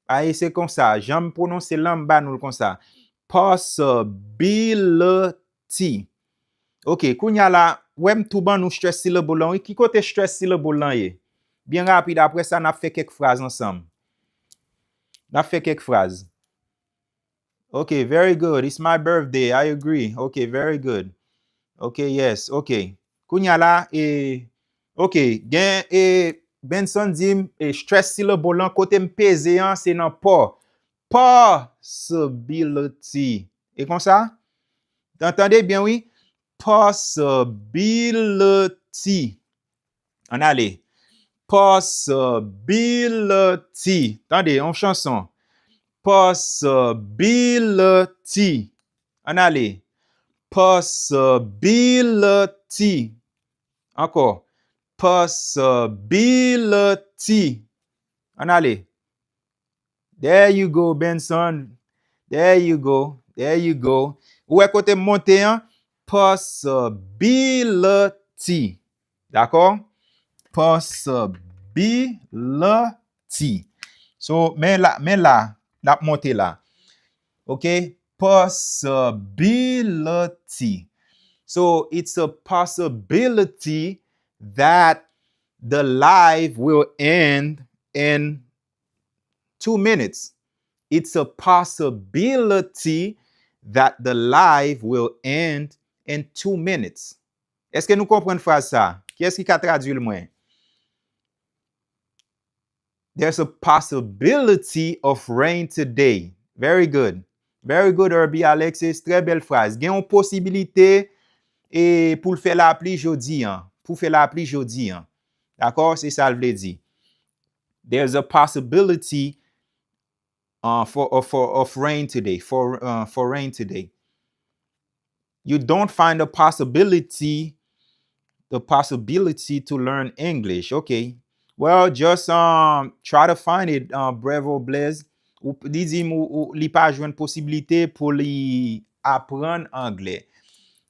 Ayi, se konsa. Jan m pwononse l lan, m ba nou l konsa. Possibility. Ok, kounya la, wè m tou ban nou stress syllable lan, wi. Ki kote stress syllable lan ye? Byen rapid, apre sa, n ap fè kèk fraz ansanm. N ap fè kèk fraz. Ok, very good. It's my birthday. I agree. Ok, very good. Ok, yes. Ok. Kounya la, e, ok, gen, e, Benson di m, e, stress syllable lan, kote m peze an, se nan pa. Possibility. E konsa? Tan-, tande byen, wi. Possibility. Ann ale. Possibility. Tande, yon chanson. Possibility. Ann ale. Possibility. Ankò. Possibility. Ann ale. There you go, Benson. There you go. There you go. Ou wè kote m monte an? Possibility. Dakò? Possibility. So, men la, men la, l ap monte la. Ok? Possibility. So, it's a possibility that the live will end in two minutes. It's a possibility that the live will end in two minutes. Èske nou konprann fraz sa? Kiyès ki ka tradui l mwen? There's a possibility of rain today. Very good. Very good, Herbie Alexis. Trè bèl fraz. Gen yon posibilite e pou l fè lapli jodi an. Pou fè lapli jodi an. Dakò? Se sa l vle di. There's a possibility uh, for, uh, for of rain today. For uh, for rain today. You don't find a possibility, the possibility to learn English. Okay. Well, just um try to find it, uh, Brevo Blaze. Ou, li di m ou, ou, li pa jwenn posibilite pou li aprann anglè.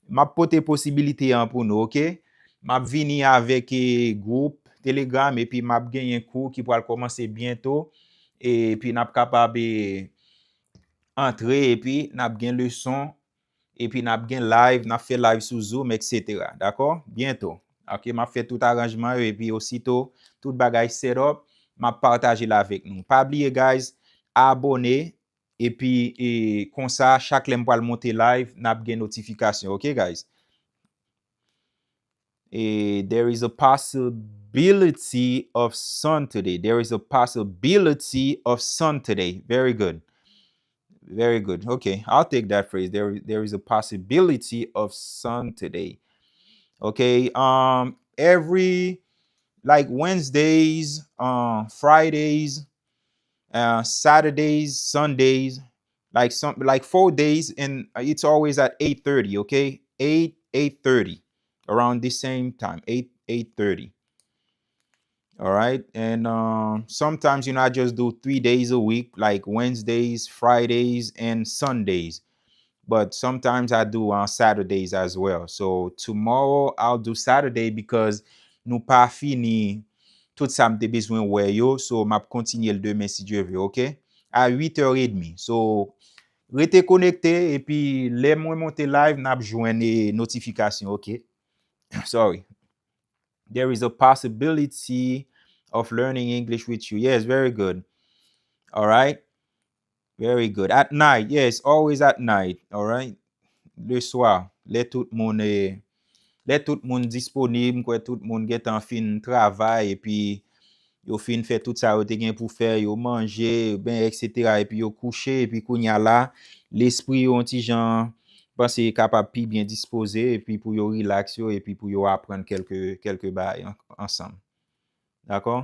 M ap pote posibilite an pou nou, ok? M ap vini avèk e, gwoup Telegram epi m ap genyen kou ki pral kòmanse byento. Epi n ap kapab e, antre epi n ap gen leson epi n ap gen live, n ap fè live sou Zoom, etsetera. Dakò? Byento. Ok, m ap fè tout aranjman yo epi osito tout bagay set up, m ap pataje l avèk nou. Pa bliye, guys, abone epi e, konsa, chak lè m pral monte live, n ap gen notifikasyon. Ok, guys? E, there is a possibility of sun today. There is a possibility of sun today. Very good. Very good. Okay, I'll take that phrase. There, there is a possibility of sun today. Okay, um, every, like, Wednesdays, uh, Fridays, uh, Saturdays, Sundays, like some, like, four days, and it's always at eight thirty. Okay, eight, eight thirty, around the same time, eight, eight thirty. All right. And um, sometimes, you know, I just do three days a week, like Wednesdays, Fridays, and Sundays. But sometimes I do on Saturdays as well. So tomorrow I'll do Saturday because nou pa fini tout sa m te bezwen wè yo. So m ap kontinye l demen si Dye vle, ok? A uit è edmi. So rete konekte epi lè mwen monte live, n ap jwenn e, notifikasyon, ok? Sorry. There is a possibility of learning English with you. Yes, very good. All right. Very good. At night, yes, always at night. All right. Le soir, lè tout moun e, lè tout moun disponib, m kwè tout moun gentan fin travay epi yo fin fè tout sa yo te gen pou fè, yo manje, ben, etsetera, epi yo kouche, epi kounye a la, lespri yo yon ti jan panse kapab pi byen dispoze, epi pou yo relax yo, epi pou yo aprann kèlke, kèlke bagay an, ansanm. Dakò?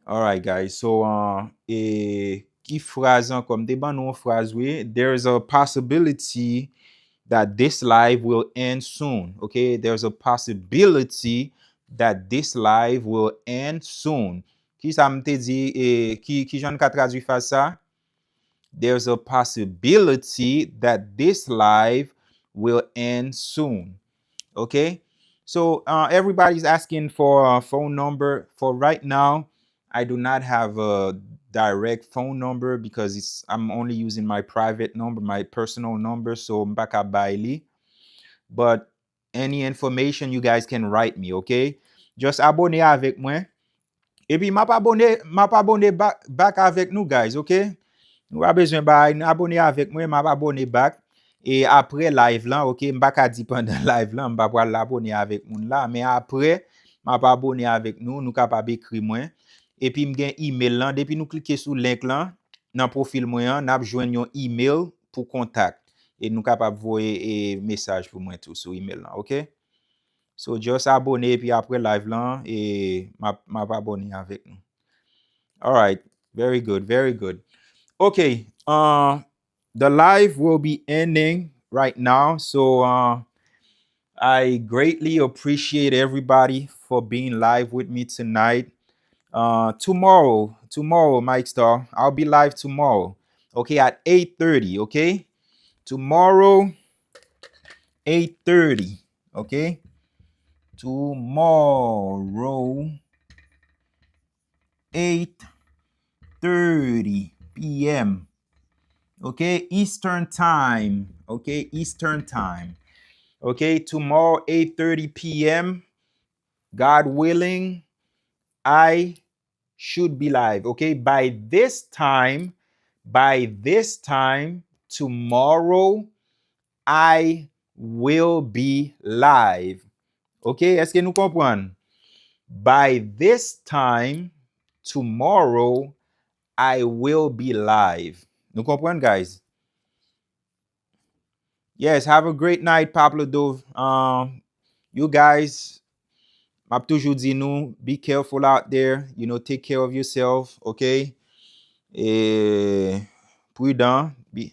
All right, guys. So, uh, e ki fraz ankò? M te ban nou yon fraz, wi. There's a possibility that this live will end soon. Ok? There's a possibility that this live will end soon. Ki sa m te di? E, ki, ki jan n ka tradui fraz sa? There's a possibility that this live will end soon. Okay? So uh, everybody's asking for a phone number. For right now, I do not have a direct phone number because it's, I'm only using my private number, my personal number, so m pa ka bay li. But any information, you guys can write me, okay? Just abone avèk mwen. Epi m ap abone, m ap abone back, back avèk nou, guys, ok? Nou pa bezwen bay, abone avèk mwen, m ap abone back. E apre live lan, ok? M pa ka di pandan live lan, m pa pral abone avèk moun la, men apre, m ap abone avèk nou, nou kapab ekri mwen. Epi m gen email lan, depi nou klike sou link lan, nan pwofil mwen an, n ap jwenn yon email pou kontak. E nou kapab voye e, mesaj pou mwen tou sou email lan, ok? So, just abone, epi apre live lan, e m ap, m ap abone avèk nou. All right. Very good, very good. Ok. Uh, the live will be ending right now. So uh, I greatly appreciate everybody for being live with me tonight. Uh, tomorrow, tomorrow, Mike Star, I'll be live tomorrow. Okay, at eight thirty. Okay, tomorrow, eight thirty. Okay, tomorrow, eight thirty p.m. Okay, Eastern time. Okay, Eastern time. Okay, tomorrow, eight thirty p.m., God willing, I should be live. Okay, by this time, by this time tomorrow, I will be live. Okay, èske nou konprann? By this time tomorrow, I will be live. Nou konprann, guys? Yes, have a great night, Pablo Dove. Um, you guys, m ap toujou di nou, be careful out there, you know, take care of yourself, okay? E prudent, be,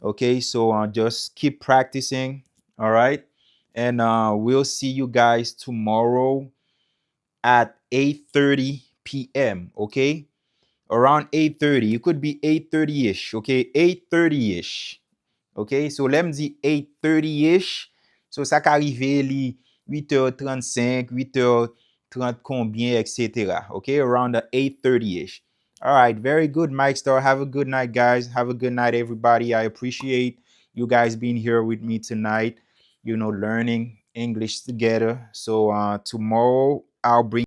okay? So uh, just keep practicing, all right? And uh, we'll see you guys tomorrow at eight thirty p.m., okay? Around eight thirty, it could be eight thirty-ish, okay? Eight thirty-ish. Okay, so lè m di eight thirty-ish, so sa ka rive li huit heures trente-cinq, huit heures trente konbyen, et cetera. Okay, around the eight thirty-ish. All right, very good, Mike Star. Have a good night, guys. Have a good night, everybody. I appreciate you guys being here with me tonight, you know, learning English together. So uh, tomorrow I'll bring